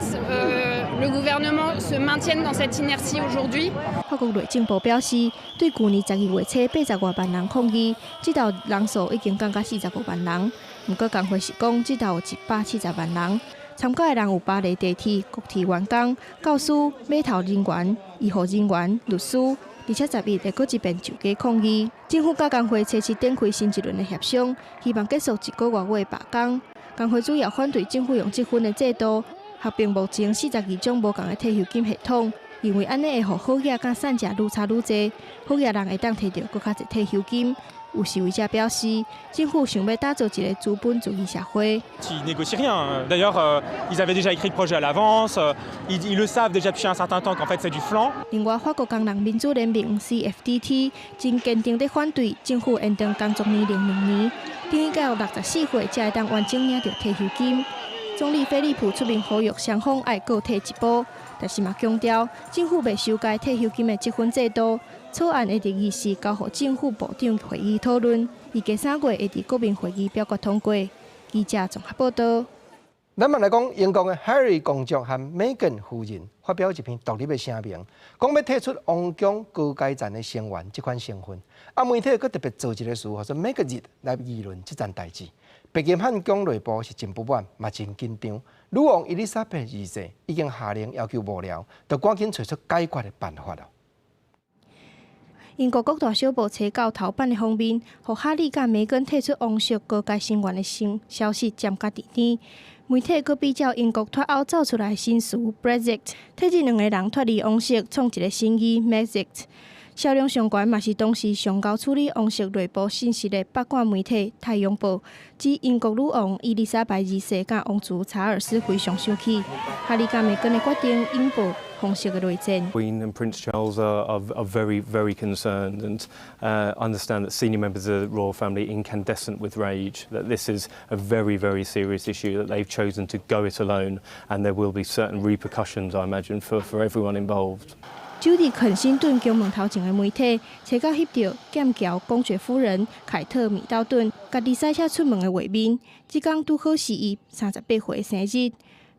Speaker 17: le gouvernement se maintienne dans cette inertie aujourd'hui。
Speaker 16: 法國內政部表示，對舊年12月初80外萬人抗議，這道人數已經降到45萬人。毋過工會是講，這道有170萬人。參加的人有巴黎地鐵國鐵員工、教師、碼頭人員、醫護人員、律師，而且10日會閣一遍上街抗議。政府佮工會初七展開新一輪的協商，希望結束一個外月罷工。工會主要反對政府用積分的制度合併目前42種無仝的退休金系統，認為按呢會予好額佮散食愈差愈濟，好額人會當提著閣較濟退休金。有示威者表示，政府想欲打造一個資本主義社會。
Speaker 29: Ils négocient rien. D'ailleurs, ils avaient déjà écrit le projet à l'avance. Ils le savent déjà depuis un certain temps qu'en fait c'est du flan.
Speaker 16: 另外，法國工人民主聯盟 CFDT 真堅定地反對政府延長工作年齡2年，等於到64歲才會當完整領著退休金。總理菲利普出面呼籲雙方愛各退一步，但是嘛強調政府袂修改退休金的積分制度。草案會佇二四交予政府部長會議討論，預計3月會佇國民會議表決通過。記者綜合報道。
Speaker 1: 咱嘛來講，英國的 Harry 公爵和 Meghan 夫人發表一篇獨立的聲明，講欲退出王宮高階層的成員這款身份。啊，媒體閣特別造一个詞，號做 Megxit 來議論這件代誌。白金漢宮內部是真不滿，嘛真緊張。女王伊麗莎白二世已經下令要求幕僚，著趕緊揣出解決的辦法囉。
Speaker 16: 英國各大小報冊到頭版的封面，予哈利佮梅根退出王室高階成員的新消息占甲佇天。媒體閣比照英國脫歐造出來的新詞 Brexit，替這兩个人脫離王室，創一个新字 Megxit。銷量上懸嘛是當時上𠢕處理王室內部信息的八卦媒體《太陽報》，指英國女王伊麗莎白二世佮王儲查爾斯非常生氣。哈利佮梅根的決定引爆皇室的內戰。
Speaker 5: Queen and Prince Charles are very, very concerned and understand that senior members of the royal family incandescent with rage, that this is a very, very serious issue, that they've chosen to go it alone, and there will be certain repercussions, I imagine, for everyone involved.
Speaker 16: 駐佇肯辛頓宮門頭前的媒體，冊到翕著劍橋公爵夫人凱特米道頓，家己賽車出門的畫面。這工拄好是伊38歲生日。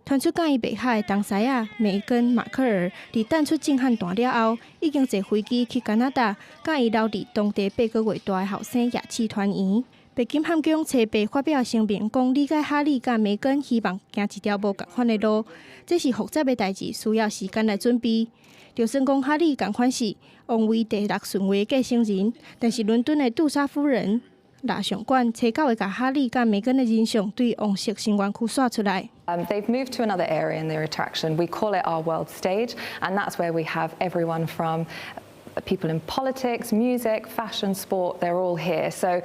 Speaker 16: 傳出佮伊袂合的當師仔梅根馬克爾，佇淡出震撼彈了後，已經坐飛機去加拿大，佮伊留佇當地8個月大的後生雅琪團圓。白金漢宮冊八發表聲明，講理解哈利佮梅根希望行一條無仝款的路，這是複雜的代誌，需要時間來準備。就算講哈利仝款是王位第六順位的繼承人，但是倫敦的杜莎夫人蠟像館冊九會共哈利佮梅根的人像對王室成員區煞出來。
Speaker 6: They've moved to another area in their attraction. We call it our world stage, and that's where we have everyone from people in politics, music, fashion, sport, they're all here. So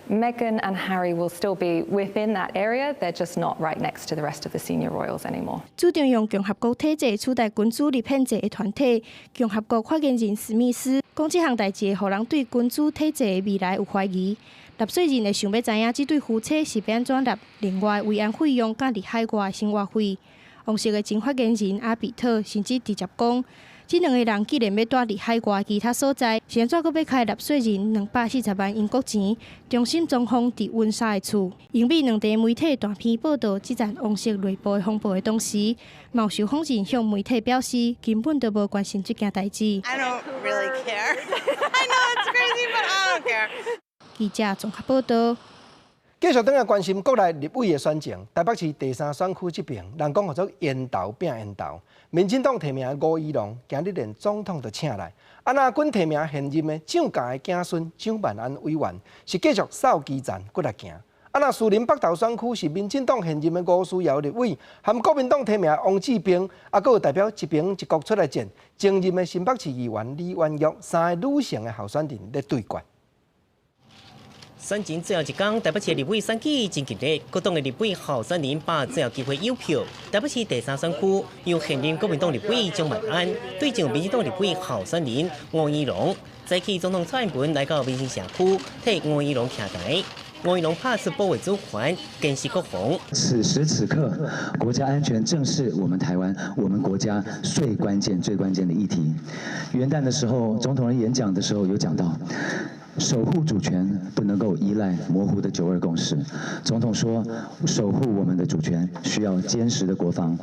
Speaker 6: Meghan and Harry will still be within that area, they're just not right next to the rest of the senior royals anymore.
Speaker 16: 主張用共和國體制取代君主立憲制的團體，共和國發言人史密斯講，這項代誌會予人對君主體制的未來有懷疑。納稅人會想欲知影這對夫妻是欲按怎納另外慰安費用佮佇海外生活費。王室的前發言人阿比特甚至直接講，這兩个人既然欲蹛佇海外其他所在，是按怎閣欲開納稅人240萬英國錢，重新裝潢佇溫莎的厝？英美兩地媒體大篇報導這場王室內部的風暴的同時，嘛有受訪人向媒體表示，根本就無關心這件代誌。
Speaker 7: I don't really care. I know it's crazy, but I don't care.
Speaker 16: 記者綜合報導。
Speaker 1: 繼續轉來關心國內立委的選情，台北市第三選區這邊，人講號做緣投拚緣投。民進黨提名吳怡農，今日連總統都請來。啊，若阮提名現任的蔣家的子孫蔣萬安委員，是繼續掃基層閣來行。啊，若士林北投選區是民進黨現任的吳思瑤立委，和國民黨提名王志平，啊，閣有代表一平一國出來戰，前任的新北市議員李婉玉，三个女性的候選人咧對決。
Speaker 18: 選前最後一工，台北市立委選舉真激烈，各黨的立委候選人把最後機會有票。台北市第三選區由現任國民黨立委蔣萬安對上民進黨立委候選人吳怡農，早起總統蔡英文來到民生社區替吳怡農徛台，吳怡農拍出保衛主權、堅持國防。
Speaker 19: 此時此刻，國家安全正是我們台灣、我們國家最關鍵、最關鍵的議題。元旦的時候，總統演講的時候有講到。守護主權不能夠依賴模糊的九二共識。總統說，守護我們的主權需要堅實的國防。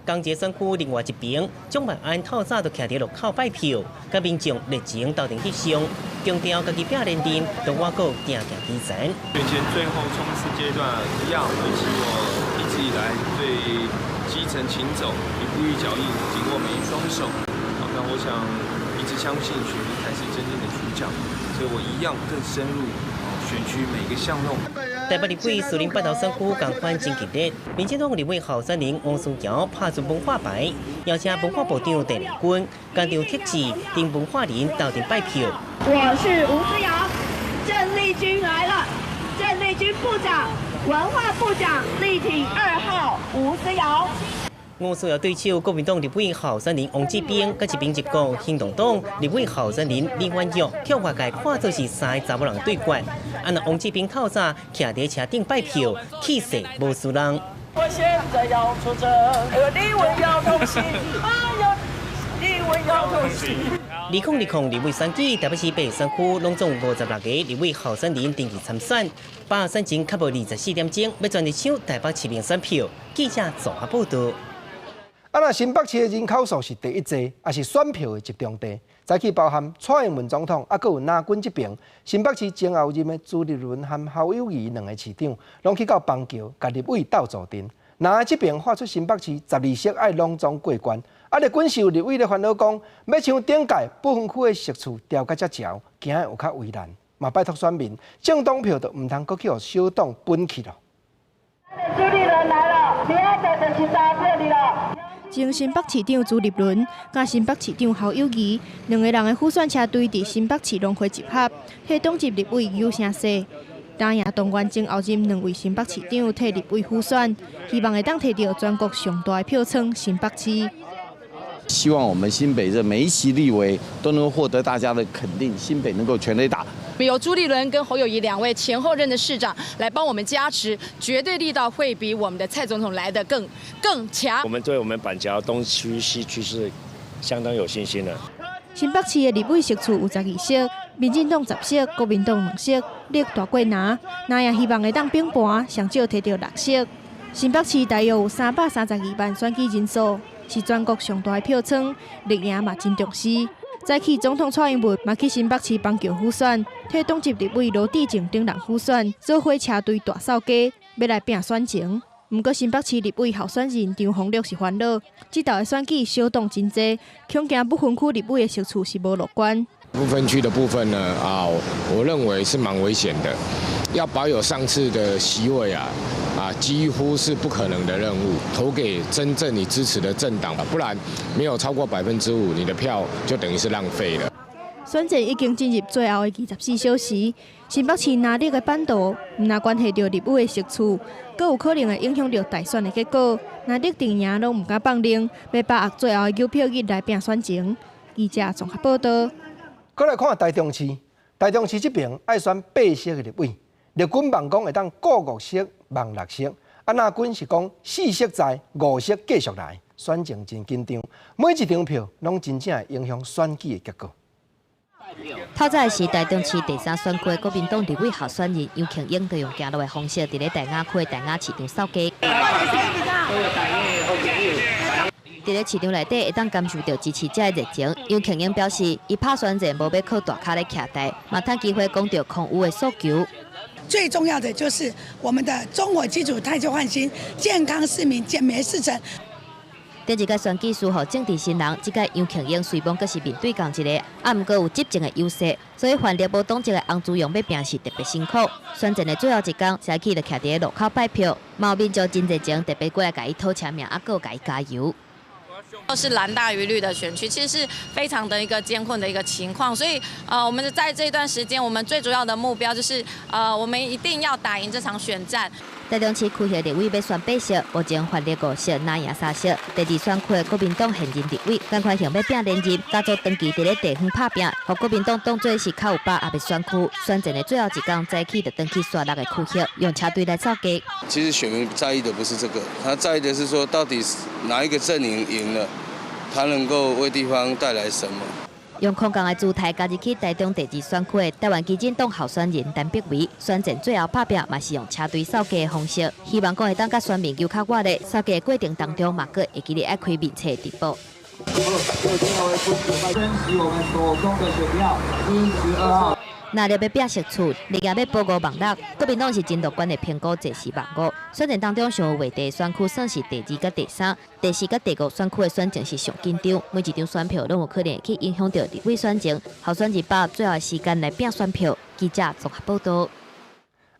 Speaker 18: 仝一個選區另外一邊，蔣萬安透早就徛佇路口拜票，佮民眾熱情鬥陣翕相，強調家己拚連任，都猶閣定定基層。
Speaker 20: 選前最後衝刺階段，一樣維持我一直以來對基層行走，一步一腳印，緊握每一雙手。好，那我想一直相信選民才是真正的主角。所以我一樣更深入選區每個巷弄。
Speaker 18: 台北立委士林北投選區仝款真激烈，民進黨立委候選人吳思瑤拍出文化牌，邀請文化部長鄧麗君、江長特志、丁文化人鬥陣拜票。
Speaker 21: 我是吳思瑤，鄭麗君來了，鄭麗君部長、文化部長力挺2號吳思瑤。
Speaker 18: 吳思瑤對手國民黨立委候選人王志平，佮一平一國行動黨立委候選人李婉玉，予外界看做是三个查某人對決。啊，若王志平透早徛佇車頂拜票，氣勢無輸人。
Speaker 3: 我現在要出征，你我要同行，哎呀，你我要同行。
Speaker 18: 2020立委選舉，台北市八選區攏總56个立委候選人登記參選，把選情較無24點鐘，欲全力搶台北市民選票。記者綜合報導。
Speaker 1: 啊，若新北市的人口數是第一濟，也是選票的集中地。早起包含蔡英文總統，啊，閣有藍軍這爿，新北市前後任的朱立倫和侯友宜兩个市長，攏去到邦橋，共立委鬥助陣。藍的這爿喊出新北市12席愛攏總過關。啊，綠軍受立委咧煩惱講，欲像頂屆不分區的席次調甲遮潲，驚會有較為難。嘛拜託選民，政黨票就毋通閣去予小黨分去囉。
Speaker 21: 朱立倫來了，你愛等就是詐騙你了。
Speaker 16: 前新北市長朱立倫佮新北市長侯友宜兩个人的輔選車隊佇新北市農會集合，替黨籍立委扭聲勢。打贏動員前後任兩位新北市長替立委輔選，希望會當提著全國上大的票倉新北市。
Speaker 4: 希望我們新北這每一席立委都能夠獲得大家的肯定，新北能夠全壘打。
Speaker 22: 有朱立倫跟侯友宜兩位前後任的市長來幫我們加持，絕對力道會比我們的蔡總統來得更強。
Speaker 23: 我們對我們板橋東區、西區是相當有信心的。
Speaker 16: 新北市的立委席次有12席，民進黨10席，國民黨2席，綠大過藍，藍也希望會當平盤，上少提著6席。新北市大約有332萬選舉人數，是全國上大的票倉，綠營嘛真重視。早起總統蔡英文嘛去新北市邦橋輔選，替黨籍立委羅致政等人輔選，做伙車隊大掃街，欲來拼選情。毋過新北市立委候選人張宏禄是煩惱，這道的選舉小黨真濟，恐驚不分區立委的席次是無樂觀。
Speaker 24: 不分區的部分呢，啊，我認為是蠻危險的，要保有上次的席位啊，幾乎是不可能的任務。投給真正你支持的政黨，不然沒有超過5%，你的票就等於是浪費了。
Speaker 16: 選戰已經進入最後的24小時，新北市藍綠的版圖，毋但關係著立委的席次，閣有可能會影響著大選的結果。藍綠陣營攏毋敢放任，欲把握最後的投票日來拼選情。記者綜合報導。
Speaker 1: 閣來看台中市，台中市這爿愛選8席的立委，綠軍望講會當顧5席望6席，啊，藍軍是講4席在，5席繼續來，選情真緊張，每一張票攏真正會影響選舉的結果。
Speaker 10: 透早是台中市第三選區的國民黨立委候選人楊慶英，就用行路的方式，佇咧大雅區的大雅市場掃街。佇咧市場內底，會當感受著支持者的熱情。楊慶英表示，伊拍選戰無欲靠大跤咧徛台，嘛趁機會講著空有的訴求。
Speaker 25: 最重要的就是我們的中火機組汰舊換新，健康市民減煤四成。
Speaker 10: 頂一屆選舉輸予政治新人，這屆楊慶英雖罔閣是面對仝一个，啊，毋過有執政的優勢，所以泛綠無黨籍的洪慈庸欲拼是特別辛苦。選戰的最後一工，早起就徛佇咧路口拜票，嘛有民眾真熱情，特別過來共伊討簽名，啊，閣有共伊加油。
Speaker 26: 都是藍大於綠的選區，其實是非常的一個艱困的一個情況，所以我們在這段時間，我們最主要的目標就是，我們一定要打贏這場選戰。
Speaker 10: 台中市區域立委欲選8席，目前泛綠5席，藍贏3席。第二選區的國民黨現任立委江寬雄欲拼連任，家族長期佇咧地方拍拚，予國民黨當做是較有把握的選區。選戰的最後一工，早起就轉去沙鹿的區域，用車隊來掃街。
Speaker 20: 其實選民在意的不是這個，他在意的是說到底是哪一個陣營贏了，他能夠為地方帶來什麼。
Speaker 10: 用空降的姿態加入去台中第二選區的台灣基進黨候選人陳柏惟，選戰最後拍拚嘛是用車隊掃街的方式，希望講會當佮選民求較熱烈。掃街的過程當中嘛，閣會記得愛開面冊直播。藍綠欲拼席次，綠營欲保5望6，國民黨是真樂觀的評估，坐四望5。選戰當中上有話題選區算是第2佮第3、第4佮第5選區的選情是上緊張，每一張選票攏有可能去影響著立委選情。候選人把握最後的時間來拼選票。記者綜合報導。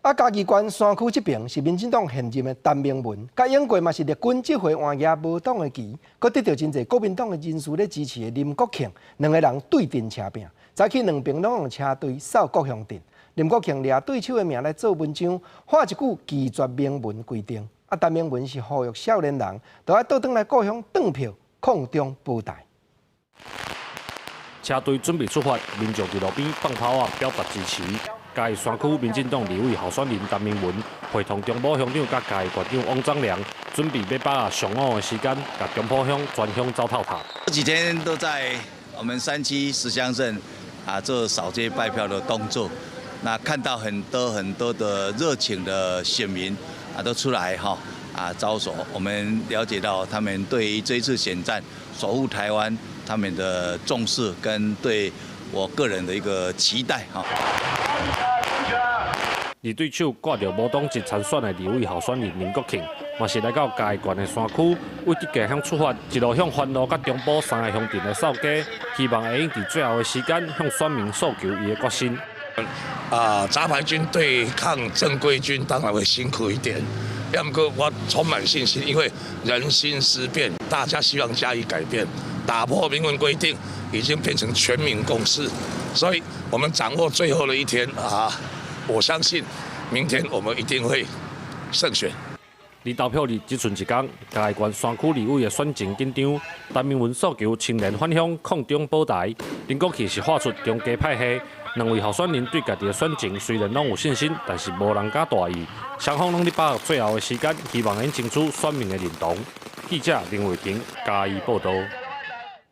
Speaker 1: 啊，嘉義縣山區這爿是民進黨現任的陳明文，佮永過嘛是綠軍這回換舉無黨的旗，閣得著真濟國民黨的人士咧支持的林國慶，兩个人對陣車拚。早起兩爿攏用車隊掃各鄉鎮，林國慶掠對手的名來做文章，喊一句拒絕明文規定。啊，陳明文是呼籲少年人，都愛倒轉來故鄉轉票，抗中保台。
Speaker 27: 車隊準備出發，民眾佇路邊放炮仔表達支持。
Speaker 2: 嘉義山區民進黨立委候選人陳明文，會同中埔鄉長佮嘉義縣長王章良，準備欲把握上午的時間，共中埔鄉全鄉走透透。
Speaker 8: 這幾天都在我們山區十鄉鎮啊做掃街拜票的動作，那看到很多很多的熱情的選民啊都出來哈啊招手，我們了解到他們對於這一次選戰守護台灣，他們的重視跟對我個人的一個期待哈。
Speaker 2: 而對手掛著無黨籍參選的立委候選人林國慶，嘛是來到嘉義縣的山區，為竹崎鄉出發，一路向番路佮中埔三个鄉鎮來掃街，希望會用佇最後的時間向選民訴求伊的決心。
Speaker 9: 啊，雜牌軍對抗正規軍當然會辛苦一點，毋過我充滿信心，因為人心思變，大家希望加以改變，打破明文規定已經變成全民共識，所以我們掌握最後的一天啊，我相信明天我們一定會勝選。
Speaker 2: 離投票日只剩一工，嘉義縣山區立委的選情緊張，陳明文訴求青年返鄉抗中保台，林國慶是劃出中間派系，兩位候選人對家己的選情雖然攏有信心，但是無人敢大意，雙方攏咧把握最後的時間，希望能爭取選民的認同。記者林偉霆嘉義報道。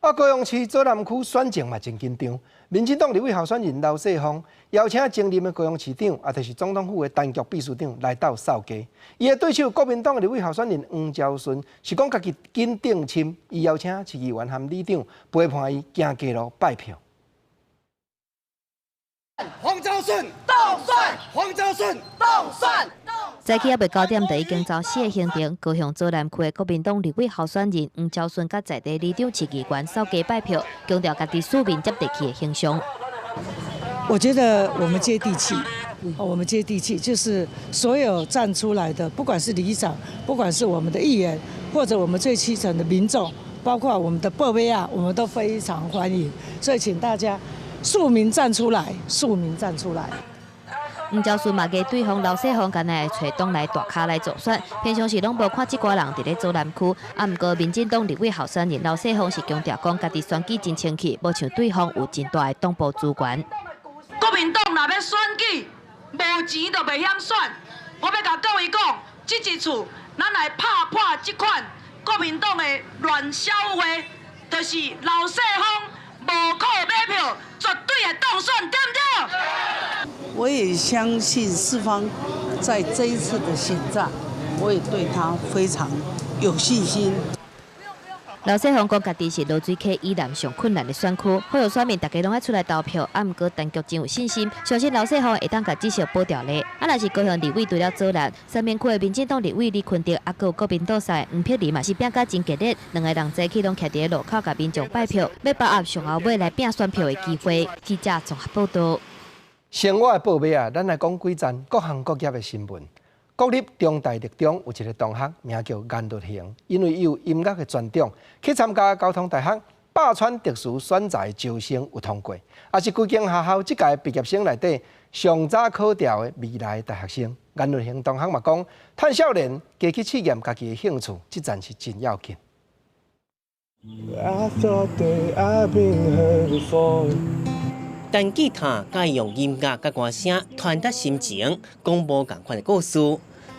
Speaker 1: 啊，高雄市左南區選情嘛真緊張，民進黨立委候選人劉世芳邀請前任的高雄市長，也就是總統府的陳菊秘書長來鬥掃街。伊的對手國民黨立委候選人黃昭順是講家己緊定親，伊邀請市議員和里長陪伴伊行街路拜票。
Speaker 11: 黃昭順當選，黃昭順當選。
Speaker 10: 早起猶未九點，就已經走四个行程。高雄左南區的國民黨立委候選人黃昭順佮在地里長市議員掃街拜票，強調家己市民接地氣的形象。
Speaker 13: 我覺得我們接地氣，我們接地氣，就是所有站出來的，不管是里長，不管是我們的議員，或者我們最基層的民眾，包括我們的報尾仔，我們都非常歡迎。所以請大家庶民站出來，庶民站出來。
Speaker 10: 黃昭順嘛，共對方劉世芳敢若會揣黨內大咖來助選，平常時攏無看這寡人佇咧左南區。啊，毋過民進黨立委候選人劉世芳是強調講，家己選舉真清氣，無像對方有真大的黨部資源。
Speaker 14: 國民黨若欲選舉，無錢就袂曉選。我欲共各位講，這一次咱來拍破這款國民黨的亂銷會，就是劉世芳無靠買票，絕對會當選，對毋對？
Speaker 15: 我也相信世芳在這一次的選戰，我也對他非常有信心。
Speaker 10: 劉世芳講，家己是濁水溪以南上困難的選區，呼籲選民大家攏愛出來投票。啊，毋過陳菊真有信心，相信劉世芳會當共這席保牢咧。啊，若是高雄立委除了左南，三民區的民進黨立委李坤哲，啊，閣有國民黨的黃碧玲嘛是拚甲真激烈，兩个人早起攏徛佇路口共民眾拜票，欲把握上後尾來拚選票的機會。記者綜合報道。
Speaker 1: 生活的報尾啊，咱來講幾則各行各業的新聞。國立中大六中有一个同學名叫顏律恆，因為伊有音樂的專長，去參加交通大學百川特殊選才招生有通過，也是規間學校這屆畢業生內底上早考著的未來大學生。顏律恆同學嘛講，趁少年加去試驗家己的興趣，這陣是真要緊。
Speaker 20: I thought that I've been hurt before.
Speaker 18: 彈吉他，佮用音樂佮歌聲傳達心情，講無仝款的故事。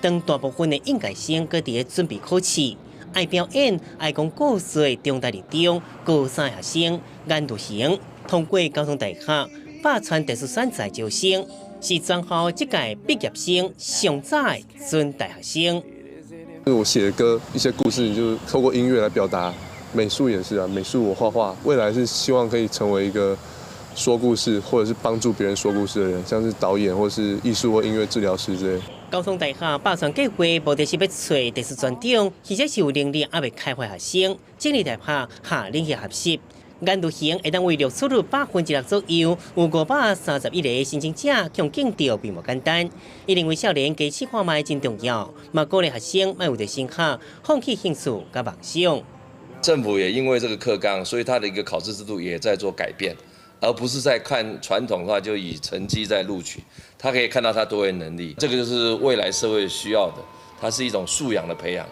Speaker 18: 當大部分的應屆生閣佇咧準備考試、愛表演、愛講故事的中大二中高三學生顏律恆，通過交通大學百川特殊選才招生，是全校這屆畢業生上早的準大學生。
Speaker 27: 我寫的歌一些故事，就透過音樂來表達。美術也是啊，美術我畫畫，未來是希望可以成為一個說故事，或者是幫助別人說故事的人，像是導演或是藝術或音樂治療師之類。
Speaker 18: 交通大學百川計劃目的是欲揣特殊專長，或者是有能力猶未開發學生，進入大學下領去學習。顏律恆會當為錄取率6%左右，有531个申請者，強競著並無簡單。伊認為少年加試看覓真重要，嘛鼓勵學生莫為著升學放棄興趣佮夢想。
Speaker 28: 政府也因為這個課綱，所以它的一個考試制度也在做改變，而不是在看傳統的話就以成績在錄取，他可以看到他多元能力，這個就是未來社會需要的，它是一種素養的培養。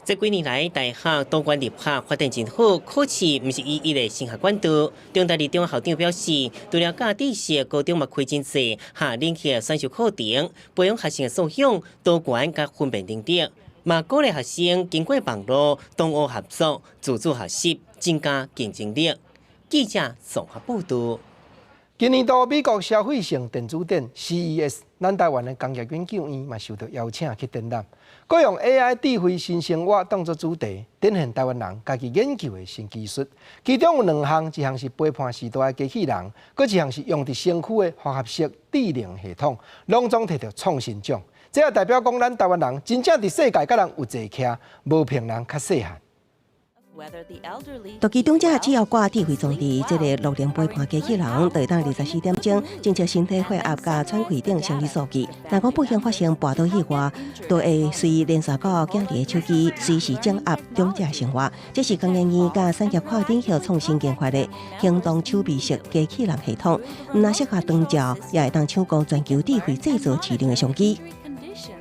Speaker 18: 這幾年來，大學多元入學發展真好，考試毋是唯一的升學管道。中大二中校長表示，除了教知識，高中嘛開真濟下冷氣的選修課程，培養學生的素養、多元佮分辨能力，嘛鼓勵學生經過網路同學合作、自主學習，增加競爭力。記者綜合報道。
Speaker 1: 今年度美國消費性電子展 CES，咱台灣的工業研究院嘛受到邀請去展覽，閣用 AI 智慧新生活當作主題，展現台灣人家己研究的新技術。其中有兩項，一項是陪伴時代的機器人，閣一項是用佇身軀的複合式智能系統，攏總提著創新獎。這也代表講，咱台灣人真正佇世界佮人有坐徛，無憑人較細漢。
Speaker 3: 獨居長者只要掛智慧裝置，這個樂齡陪伴機器人，就會當24點鐘偵測身體血壓佮喘氣等生理數據。若講不幸發生跋倒意外，就會隨連線到囝兒的手機，隨時掌握長者生活。這是工研院佮產業跨領域創新研發的行動手臂式機器人系統，毋但適合長照，也會當搶攻全球智慧製造市場的商機。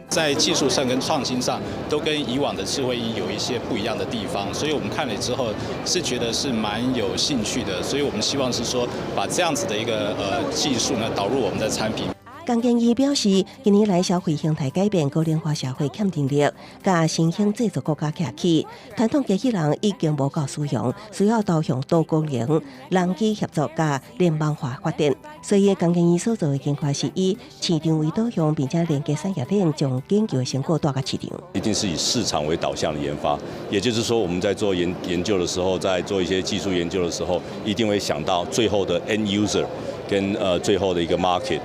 Speaker 5: 在技術上跟創新上都跟以往的智慧衣有一些不一樣的地方，所以我們看了之後是覺得是蠻有興趣的，所以我們希望是說把這樣子的一個技術呢導入我們的產品。
Speaker 3: 工研院表示，近年來消費形態改變，高齡化社會欠人力，佮新興製造國家徛起，傳統機器人已經無夠使用，需要導向多功能、人機協作佮聯網化發展。所以，工研院所做的研發是以市場為導向，並且連結產業鏈，將研究的成果帶到市場。
Speaker 6: 一定是以市場為導向的研發，也就是說，我們在做研究的時候，在做一些技術研究的時候，一定會想到最後的 end user 跟最後的一個 market。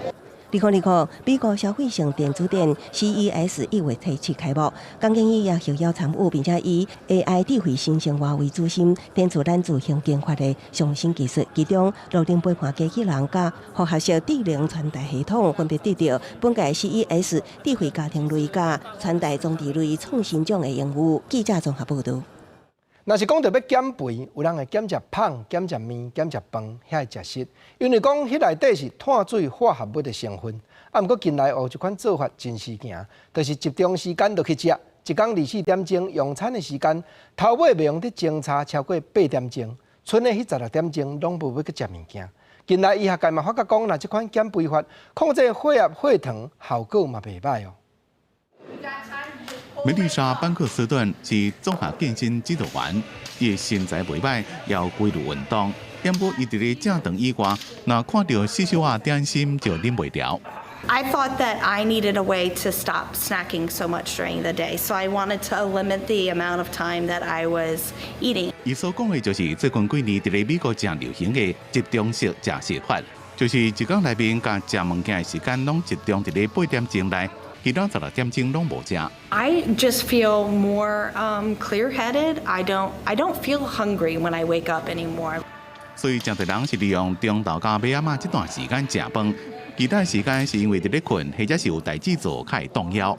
Speaker 3: 2025美國消費性電子展 CES 1月初7開幕，工研院也受邀參與，並且以 AI 智慧新生活為主心，展出咱自行研發的上新技術，其中樂齡陪伴機器人佮複合式智能穿戴系統分別得到本屆 CES 智慧家庭類佮穿戴裝置類創新獎的榮譽。記者綜合報道。
Speaker 1: 若是講著欲減肥，有人會減食麭、減食麵、減食飯，遐會食實。因為講彼內底是碳水化合物的成分。啊，毋過近來有一款做法真時行，就是集中時間落去食，一工24點鐘用餐的時間，頭尾袂用得相差超過8點鐘，賰的彼16點鐘攏無欲閣食物件。近來醫學界嘛發覺講，若這款減肥法控制血壓、血糖效果嘛袂䆀哦。
Speaker 7: 梅麗莎·班克斯頓是綜合健身指導員，伊身材袂䆀，也有規律運動。毋過伊佇咧食飯以外，若看著細小仔點心就忍袂牢。
Speaker 12: I thought that I needed a way to stop snacking so much during the day, so I wanted to limit the amount of time that I was eating.
Speaker 7: 伊所講的就是最近幾年佇咧美國誠流行的集中式食食法，就是一工內面共食物件的時間攏集中佇咧八點鐘內。其他16點鐘攏無食。
Speaker 12: I just feel more clear-headed. I don't feel hungry when I wake up anymore.
Speaker 7: 所以，誠濟人是利用中晝佮暝仔嘛這段時間食飯，其他時間是因為佇咧睏，或者是有代誌做，較會擋枵。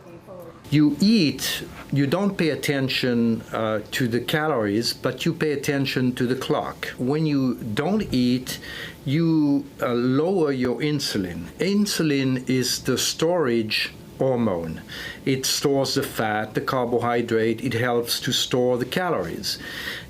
Speaker 17: You eat, you don't pay attention to the calories, but you pay attention to the clock. When you don't eat, you lower your insulin. Insulin is the storage hormone. It stores the fat, the carbohydrate, it helps to store the calories.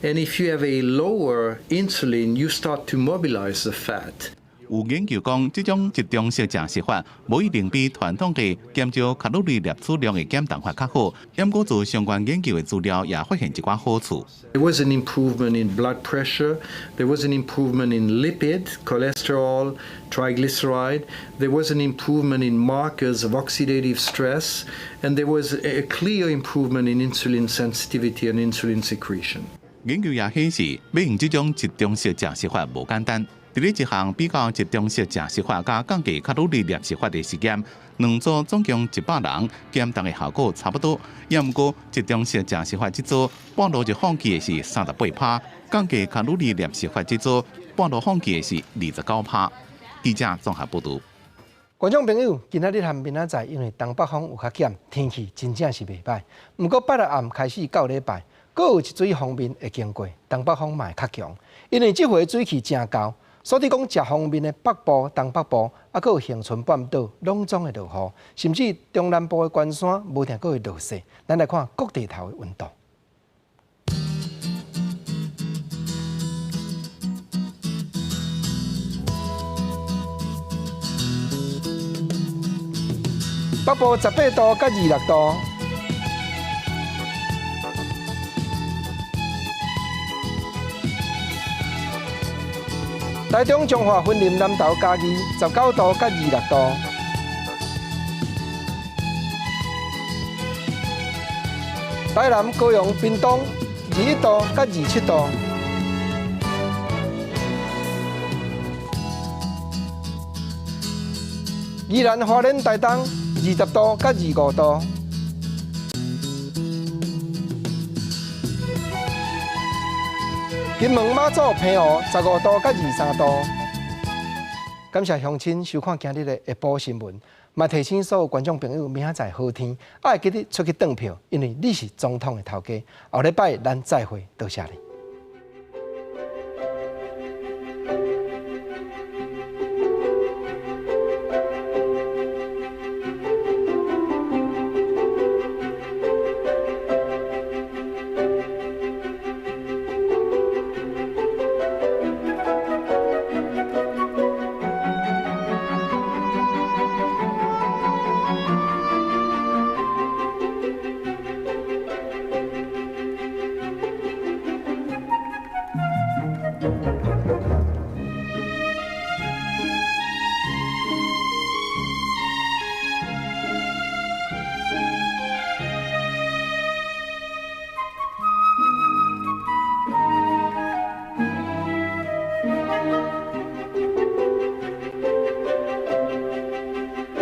Speaker 17: And if you have a lower insulin, you start to mobilize the fat.
Speaker 7: 有研究講，這種集中式食食法，無一定比傳統的減少卡路里攝取量的減重法較好。毋過做相關研究的資料也發現一寡好處。
Speaker 17: There was an improvement in blood pressure, there was an improvement in lipid, cholesterol, triglyceride, there was an improvement in markers of oxidative stress, and there was a clear improvement in insulin sensitivity and insulin secretion.
Speaker 7: 研究也顯示，欲用這種集中式食食法無簡單。佇咧一項比較集中式食食法佮降低卡路里攝食法的實驗，兩組總共100人，減重的效果差不多。也毋過集中式食食法這組半路就放棄的是38趴，降低卡路里攝食法這組半路放棄的是29趴。記者綜合報導。
Speaker 1: 觀眾朋友，今仔日和明仔載，因為東北風有較減，天氣真正是袂䆀。毋過拜六暗開始到禮拜，閣有一水鋒面會經過，東北風嘛會較強。因為這回水氣誠厚，所以講食鋒麵的北部、東北部，啊，閣有恆春半島，攏總會落雨，甚至中南部的關山，無定閣會落雪。咱來看各地頭的溫度。北部18度佮26度。台中彰化雲林南投嘉義19度佮26度。台南高雄屏東21度佮27度。宜蘭花蓮台東20度佮25度。金門馬祖澎湖15度佮23度。感謝鄉親收看今日的下晡新聞，嘛提醒所有觀眾朋友，明仔載好天，愛記得出去轉票，因為你是總統的頭家。後禮拜咱再會，多謝你。